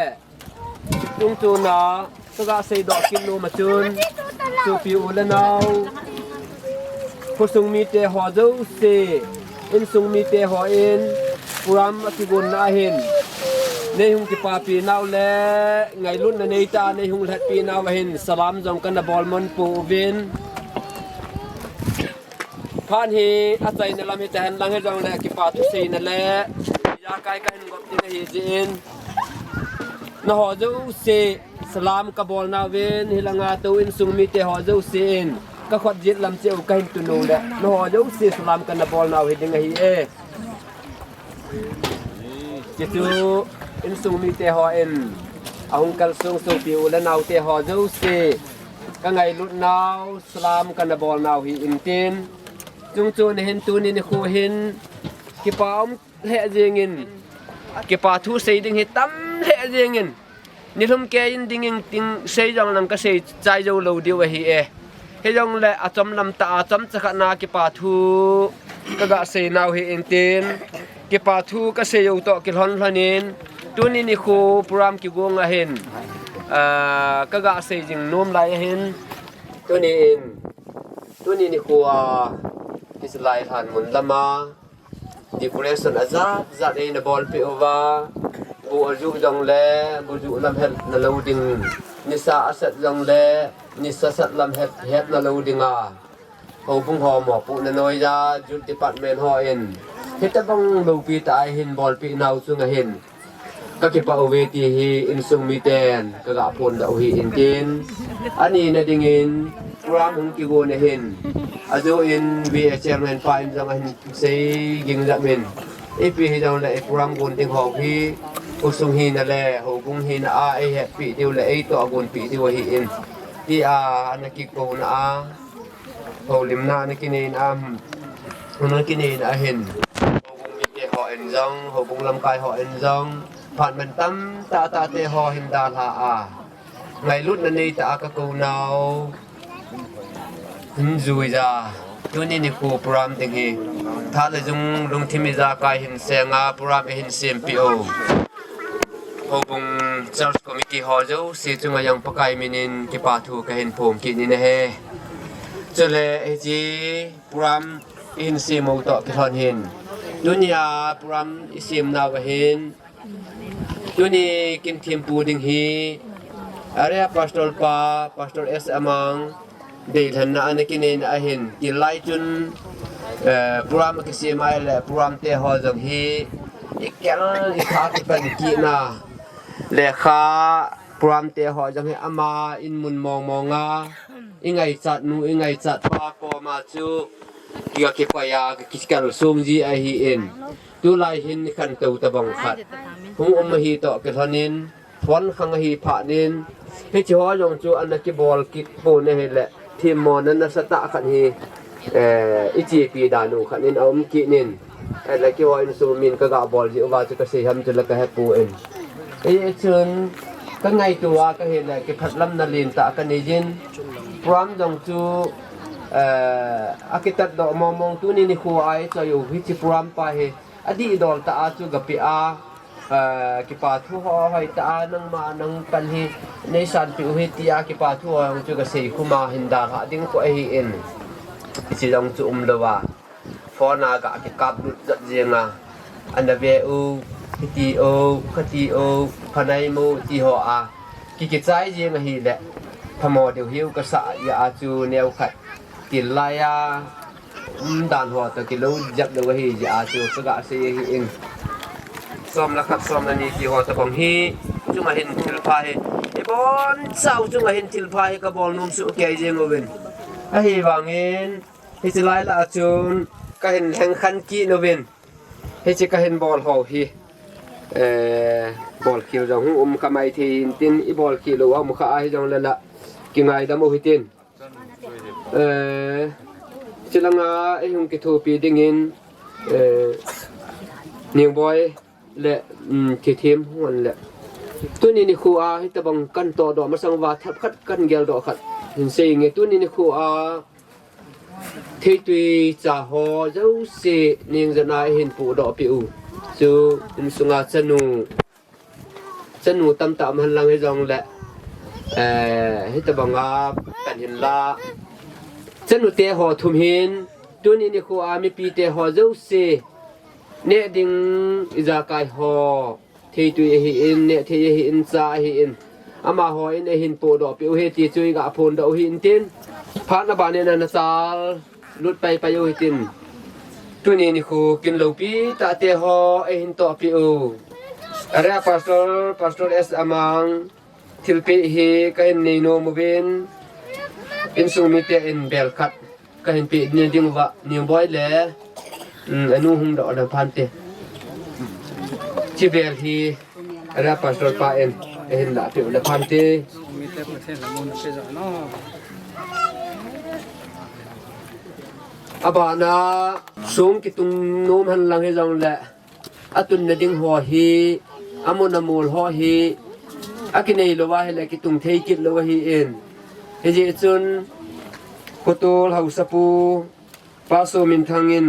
chungchona kaga seidoh kit nom a chun sopi u le nau, khosung mite ho jouse, insung mite hon program akigonna ahin neihung kipapeh nau le ngailutna neitah a neihung lhatpeh nau ahin salam jong kana bolmon pouvin. Phat hi achaina lam hitahen lang hijongle kipa thuseina le ijakai kahin gop ding ahi jeh in, nangho jouse salam kabol nauvin, hilanga tou insung mite ho jousen kakhut jet lam cheh u kahin tun u le nangho jouse salam kana bol nau hiding ahi e. Chuchu insung mite hon ahung kalsong sopi u le naote ho jouse kangailut nau, salam kana bol nau hi intin. Chungchona hin tuni nikho hin kipa um lheh jengin, kipa thu sei ding hi tam lheh jengin, nilhum keiyin dingin ting sei jong lang kasei chai jou lou diu ahi e. Hijongle achom lam tah a chomcha khat na kipa thu kaga sei nau hi intin, kipa thu kasei jou toh kilhon lhonin, tuni nikho program kigong ahin, ah, kaga sei jing nom lai ahin, tuni in, tuni nikho a, hiche lai lhan mun lama decoration ajat jat eina bolpeh uva, bu ajuh jongle bu juh lam hetna lou ding, nisa asat jongle nisa sat lam het, hetna lou dinga, houbung ho mopohna noiya Youth Department hon hitabang loupi tah a eihin bolpeh nau chunga hin kakipah uve ti hi insung miten kaga phondoh u hi intin, anina dingin program hung kigon ahin, ajoh in V A Chairman pa in jong ahin sei ging jat in, ipi hijongle i program gon ding ho hi khosung hina le houbung hina a eihetpeh diu le eitoh agonpeh diu ahin, tia ana kikouna a, houlimna ana kineina a, ana kineina ahin, houbung mite hon jong, houbung lamkai hon jong, phat man tamtah tahte ho hin dalha a, ngailutna neitah a kakou nau hin juiya, tuni nikho program ding hi tha le jung lungthim ijakai hin senga program eihin sempeh u, houbung church committee ho jouse chunga jong Pakai minin kipa thu kahin phong kit in ahi. Chule hiche program eihin sem u toh kilhon hin, tunia program isem nauva hin, tuni kin thempu ding hi, area pastor pa, Pastor S Amang, deilhenna ana kineina ahin, tilai chun, eh, program akisem ahile program te ho jong hi ikel itha kipan kitna, lekha program te ho jong hi ama in mun mong monga, ingaichat nu, ingaichat pa koma chu kiga kipaiya, kiga kikel sung ji ahin. Tulai hin nikhan tou tabang khat hung um ahi toh kilhonin, phone khang ahi phat in, hiche ho jong chu ana kibol kit pon ahile, themmona nasatah khat hi, eh, ichepi dan u khat in aum kit in. Ahile keiho insung min kaga bol jeh uva chu kasei ham chu la kahepon. Hichun kangaito a kahile, kiphatlamna lentah kanei jin. Program jong chu, eh, akitat doh mong mong, tuni nikho a ichoi u hiche program pa hi adihdol tah a chu gape a, eh, kipa thu ho hoitah a nangma nang pan hi neisanpeh u hi tia kipa thu ho jong chu gasei khum a hin dalhah ding khu ahin. Hiche jong chu umlou a, phone a ga kikap lut jat jeng a, ana ve u, hiti o, khati o, phanai mo ti ho a kikichai jeng ahile phamo deu hiu kasah jeh a chu neokhat til lai a umdan ho toh kilou jep lou ahi jeh a chu kaga sei ahin. Som le khat, som le ni ti ho tabang hi chunga hin thilpha hi, ibonchau chunga hin thilpha hi kabol nom soh kei jeng uvin. Ahivangin hiche lai lah a chun kahin lhengkhen kit uvin. Hiche kahin bol ho hi, eh, bolkhel jong hung um kha mai thei hintin, ibolkhel lou a um kha ahi jongle la kingaidam u hitin. Eh, chulanga eihung kithopi dingin, eh, Ningboi le, um, Thithem hung an le. Tuni nikho a hitabang kan tohdoh masang uva themkhat kan geldoh khat hin sei inge. Tuni nikho a theitwi cha ho jouse ningjan a eihin pohdoh peh u chu insunga chanu, chanu tamtah um henlang hijongle, eh, hitabanga pan hinla, chanute ho thum hin, tuni nikho a mipite ho jouse neh ding ijakai ho, theitwi ahin, neh thei ahin, cha ahin, amahon eihin pohdoh peh u hi ti chu iga phondoh u hintin. Phat na banin ana chal lut paipai u hitin. Tuni nikho kin loupi tahte ho eihin tohpeh u, Area Pastor, Pastor S Amang, thilpeh hi kahin nei nom uvin, insung mite in bel khat kahin peh ding uva, Ningboi le, um, anu hung doh le phante. Hiche bel hi Area Pastor pa in eihin lahpeh u le phante. Abana song kitung nom henlang hijongle, atunna ding ho hi, amun amol ho hi, akinei lou ahile kitung thei kit lou ahin. Hijeh chun, khotol haosapu, Pa Sominthang in,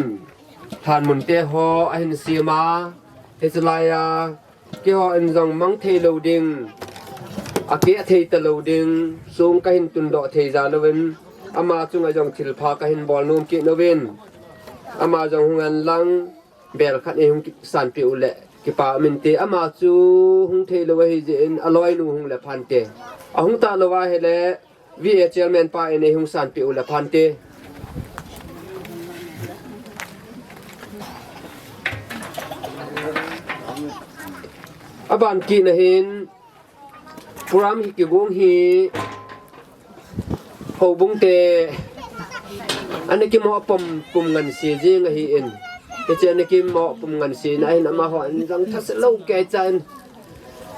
lhanmunte ho ahin sem a, hiche lai a, keiho in jong mang thei lou ding, akeh thei talou ding, song kahin tundoh thei jal uvin, ama chunga jong thilpha kahin bol nom kit uvin, ama jong hung henlang, bel khat eihung sanpeh u le kipa um inte, ama chu hung thei lou ahi jeh in aloinu hung le phante. Ahung talou ahile, V A Chairman pa in eihung sanpeh u le phante. Aban kitna hin, program hi kigong hi, houbung te ana kimoh pum, pum ngansi jing ahin. Hiche ana kimoh pum ngansi na hin amaho in jong thase lou kei chan,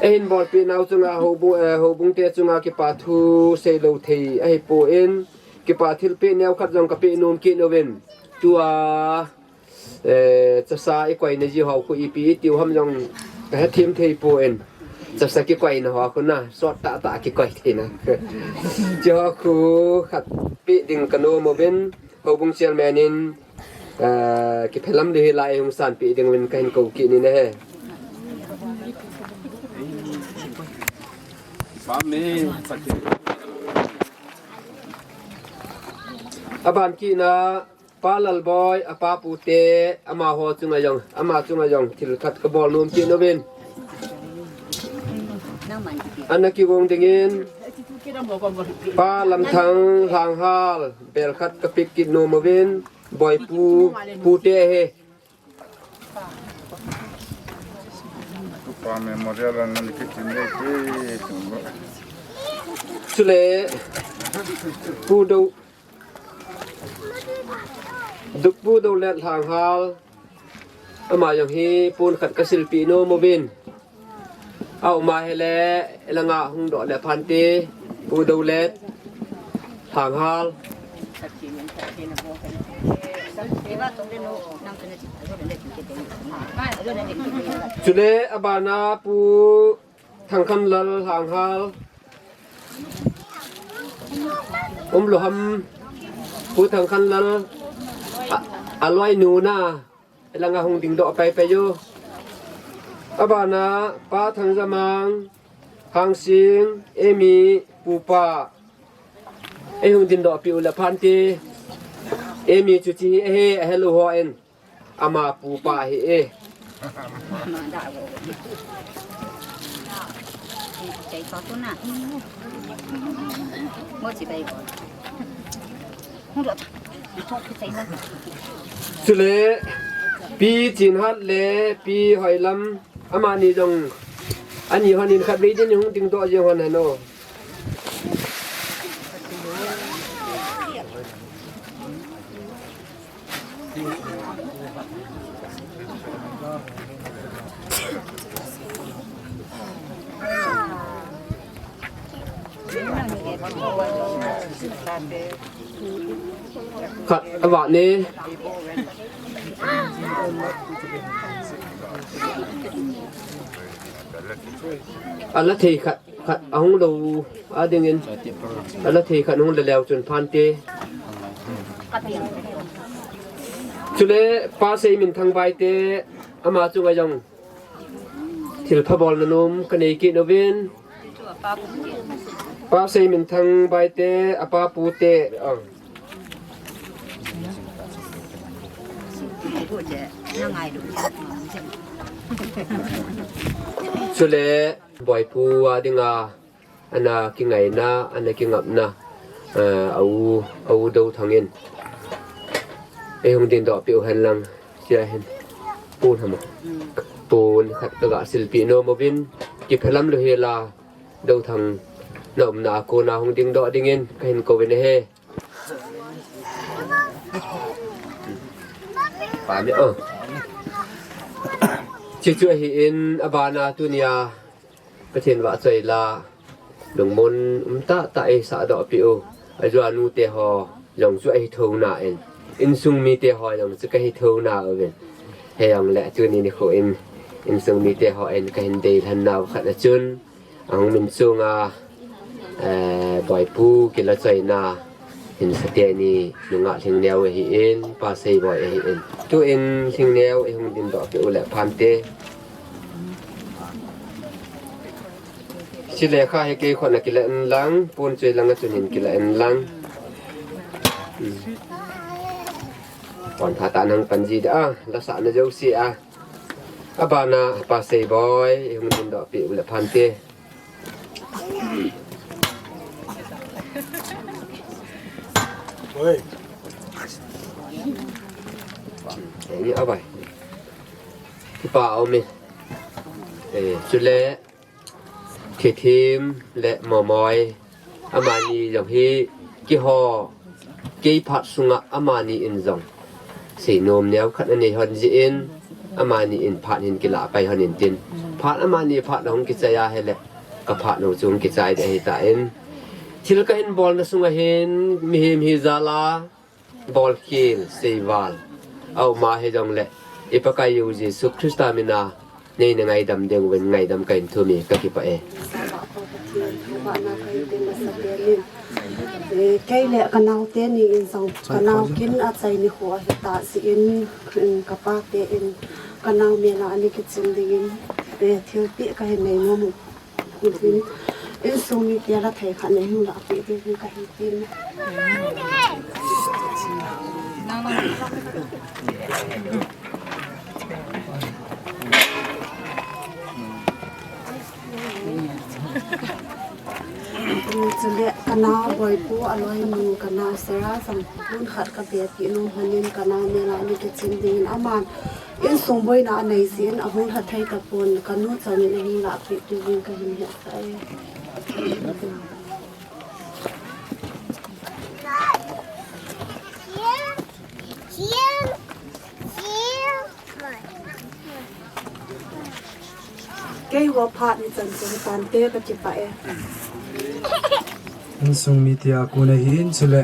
eihin bolpeh nau chunga houbung, eh, houbung te chunga kipa thu sei lou thei ahipon, kipa thilpeh neokhat jong kapeh nom kit uvin. Tua, eh, chasa ikoina ji ho khu ipi itiu ham jong kahethem thei pon. Chasa kikoina ho khu na, sot tah tah kikoi theina. Hiche ho khu khat peh ding kanom uvin, houbung Chairman in, eh, kiphelam ding hilai hung sanpeh ding uvin kahin kou kit in ahi. Aban kitna, Pa Lalboi, apa pute, amaho chunga jong, ama chunga jong thil khat kabol nom kit uvin. Ana kigong dingin, Pa Lamthang Lhanghal, bel khat kapeh kit nom uvin, Boipu, pute hi. Pa Memorial an nang kitin le ki. Chule, Pu Do, Pu Dolet Lhanghal, Ama jong hi pon khat ka silpeh nom uvin. Auma hile, langa hung doh le phante, Pu Dolet, Lhanghal. Chule abana Pu Thangkhanlal Lhanghal. Umlou ham, Pu Thangkhanlal, a, aloinu na. Langa hung dingdoh paipai u. Abana Pa Thangjamang, Hangsing, Emi, Pupa. Eihung dingdoh peh u le phante. Emi chu chi hi, ehe, ahelou hon. Ama Pupa hi e. Chule, Pi Chinhat le Pi Hoilam, amani jong, ani hon in khatvei din hung dingdoh jeng hon hen o. Khat, avat ne. Ala thei khat, khat ahung lou a dingin. Ala thei khat hung le leu chun phante. Chule Pa Seiminthang Baite, ama chunga jong thilpha bolna nom ka nei kit uvin. Pa Seiminthang Baite, apa Pute, ah. Chule Boipu a dinga, ana kingaina, ana kingapna, eh, a u, a u Dothang in eihung dingdoh peh u hen lang, tia hin. Pon ham. Pon khat ka ga silpeh nom uvin, kiphelam lou hela, Dothang na umna a kona hung dingdoh dingin, kahin kou uvin ahi. Pa mi o. Chuchu ahin, abana tunia Pathen vahchoi la, lungmon um tahtah eisah doh peh u. Ajou a nute ho jong chu ahi thou nan, insung mite ho jong chu kahi thou nauvin. Hijongle tuni nikho in, insung mite ho in kahin deilhen nau khat a chun, ahung min chunga, eh, Boipu kilachoina hin sa teni nungah Lhingneo ahin, Pa Seiboi ahin. Tuin Lhingneo eihung dingdoh peh u le phante. Chule kha hi kei khut na kila in lang, pon choi langa chun hin kila in lang. Hmm. Pon pha tah nang pan ji da, la sahna jouse a. Abana Pa Seiboi, eihung dingdoh peh u le phante. Oi. Ei, abai. Kipa um e. Eh, chule, Thithim le Momoi. Amani jong hi keiho, kei phat sunga amani in jong seinom neo khat anei hon jeh in, amani in phat hin kila pai hon in tin. Phat amani phat ahung kichai a hile, ka phat u chu hung kichai ding ahi tan. Thil kahin bolna sunga hin, mihem hi jal a, bolkhel, seival auma hijongle, i Pakaiyu Jesu Christa mina neina ngaidam ding uvin ngaidam kahin thum e, kakipah e. Eh, kei le ka naote ni in jong, ka nao kin achai nikho ahi tah jeh in, in ka pate in, ka nao mel a ana kichen dingin, eh, thilpeh kahin nei nom u. Insung mite la thei khat nei hung lah peh ding kahin tin. Chule ka nao Boipu aloinu ka nao Sera jong pon khat ka be peh nom hon in ka nao mel a ana kichen dingin aman insung boina anei jeh in ahung lha thei tapon ka nu chan in ahin lah peh ding kahin hetsah e. Keiho phat nichan chu hitante, kakipah e. Insung mite a kon ahin, chule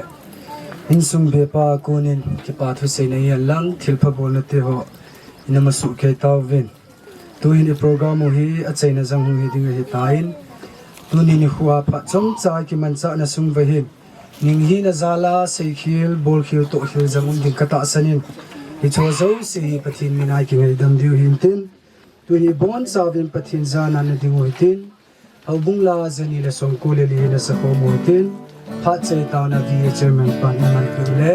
insung bepa a konin kipa thu seina hihen lang, thilpha bolna teho ina masuh kei tauvin. Tuhin i program u hi achaina jang hung hi ding ahitan, tuni nikho a phat chomcha kimanchahna sung uva hin, ning hina jal a seikhel, bolkhel, tohkhel jang um ding katahsan in, hicheho jouse hi Pathen mina i kingaidam diu hintin, tuni ibonchauvin Pathen jana na ding u hitin, Houbung la jani le somko le li na sakhom u hitin, phat chai taona V A chairman pan iman peh u le,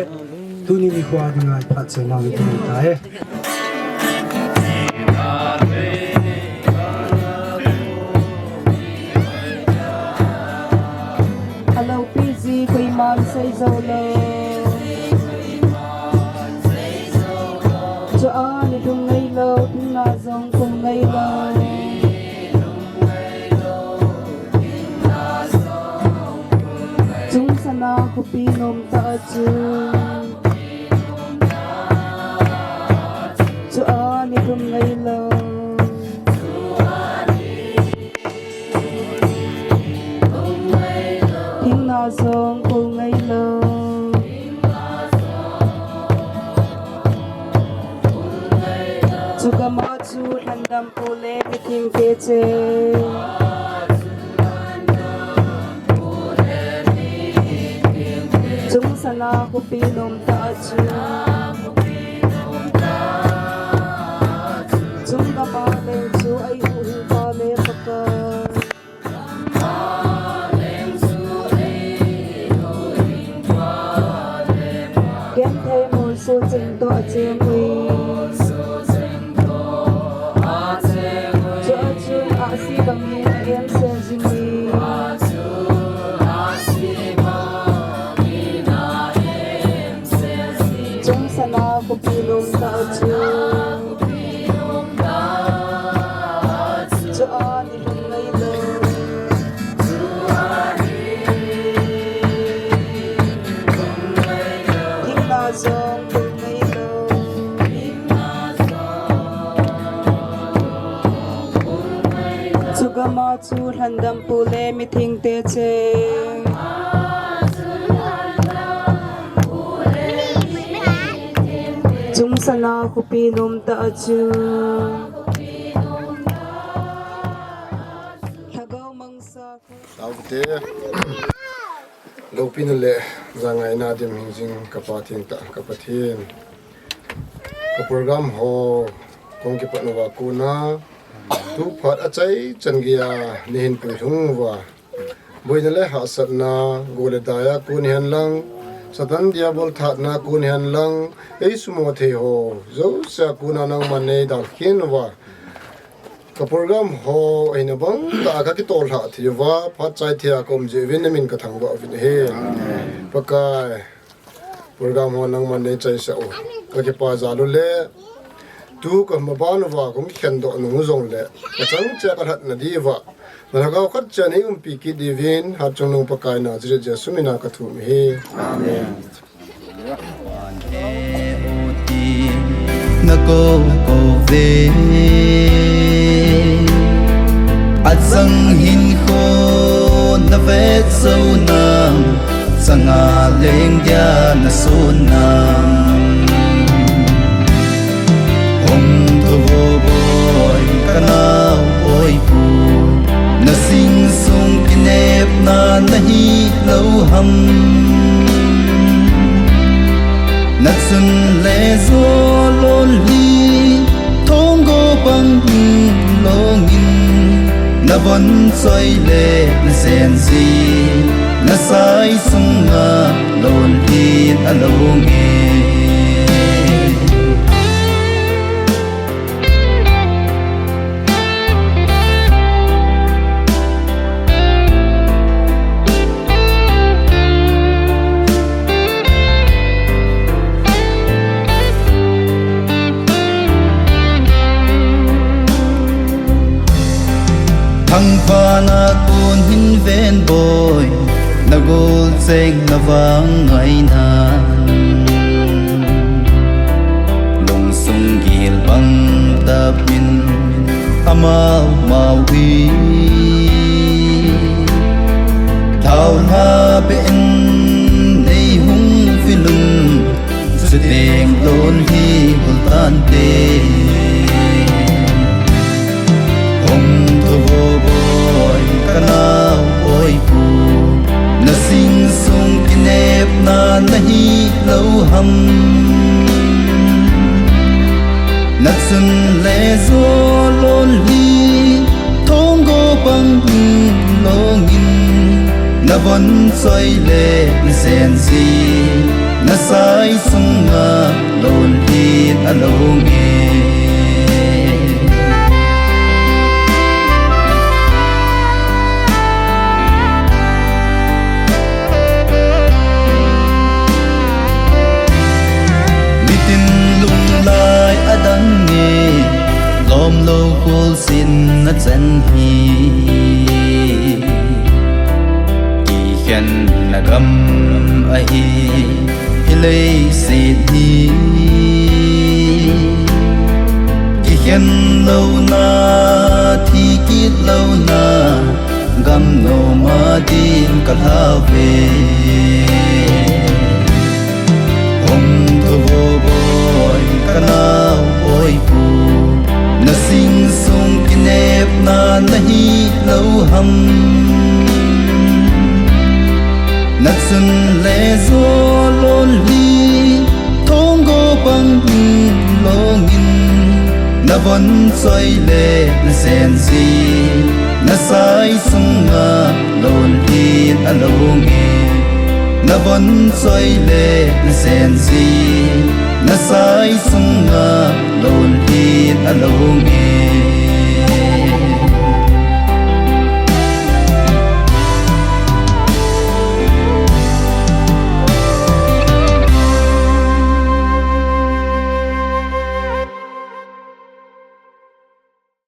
tuni nikho dinga phat chai nau hitin ahitai. Aloupi ji koiman sei jou lou. Chua nilhum ngeilou, thingna jong kum ngeilou. Chungsana khopi nomtah a chu. Chua nilhum ngeilou. Thingna jong kum ngeilou. Chugam a chu lhandampu le mithengte cheng. Chungsana khopi nomtah a chu. Chunggam a leng chu eihuhhingpa le Pakai. Genthei molso cheng toh acheng uvin. Chua chun ahsi bangin a-emsel jingin. Chungsana khopi nomtah a chu. Chua nilhum ngeilou. Thingna jong kum ngeilou. Chugam a chu lhandampu le mithengte cheng. Chungsana khopi nomtah a chu. Lhagao mangsa. Taute. Loupina le jangaina dimhing jing ka Pa thengtah, ka Pathen. Ka program ho kong kipat nauva kona, tu phat achaichan geiya neihin puilhung uva, boina le hahsatna, go le daiya kon hihen lang, Satan Diabol thatna kon hihen lang, eisumo thei ho jousea kona nangman neidalkhen uva, ka program ho ahina bang tah a ka kitol lhah thei uva, phat chai thei a ka um jeh uvin namin ka thangvah uvin ahi. Pakai, program ho nangman neichaisah u. Ka kipa jal u le, tu ka maban uva kahung kikhen doh nung u jongle, ka chang cheh a ka lhatna diuva, na lhagao khat cheh a neiumpi kit diuvin, Hatchungnung Pakai Nazareth Jesu mina ka thum ahi. Amen. Na kou kou ve, achang hinkho na vet jou nam, changa leng dia na son nam. Hung tho vo boi ka nau boi pu, na sing sung kinepna na hi lou ham. Na chun le jo lolhi, thonggo bang hi longin, na von choi le na senji, na sai sunga lolhin alonge. Thangvahna kon hin ven boi, na gol cheng na vang ngaina. Lungsung gil bang tapin, amau mau hi. Thao lha beh in nei hung vil un, chuteng lon hi hul tante. Hung tho vo boi ka nao boi pu, na sing sung kinepna na hi lo ham. Na chun le zo lon hi thong go bang hi longin, na von choi le na sen si, na sai sunga lon hi a long e. Mitin lunglai a dang nge, lom lo khol sin a chan hi. Kikhen na gam ahi, hi lei sit hi. Kikhen lo na, thi kit lo na, gam no ma din ka lha ve. Hung tho vo boi ka nao boi pu, na sing sung kinepna na hi lo ham. Na chun le zo lon hi thong go bang hi longin, na von choi le na sen si, na sai sunga lon hi a long e. Na von choi le na sen si, na sai sunga lon hi a long e.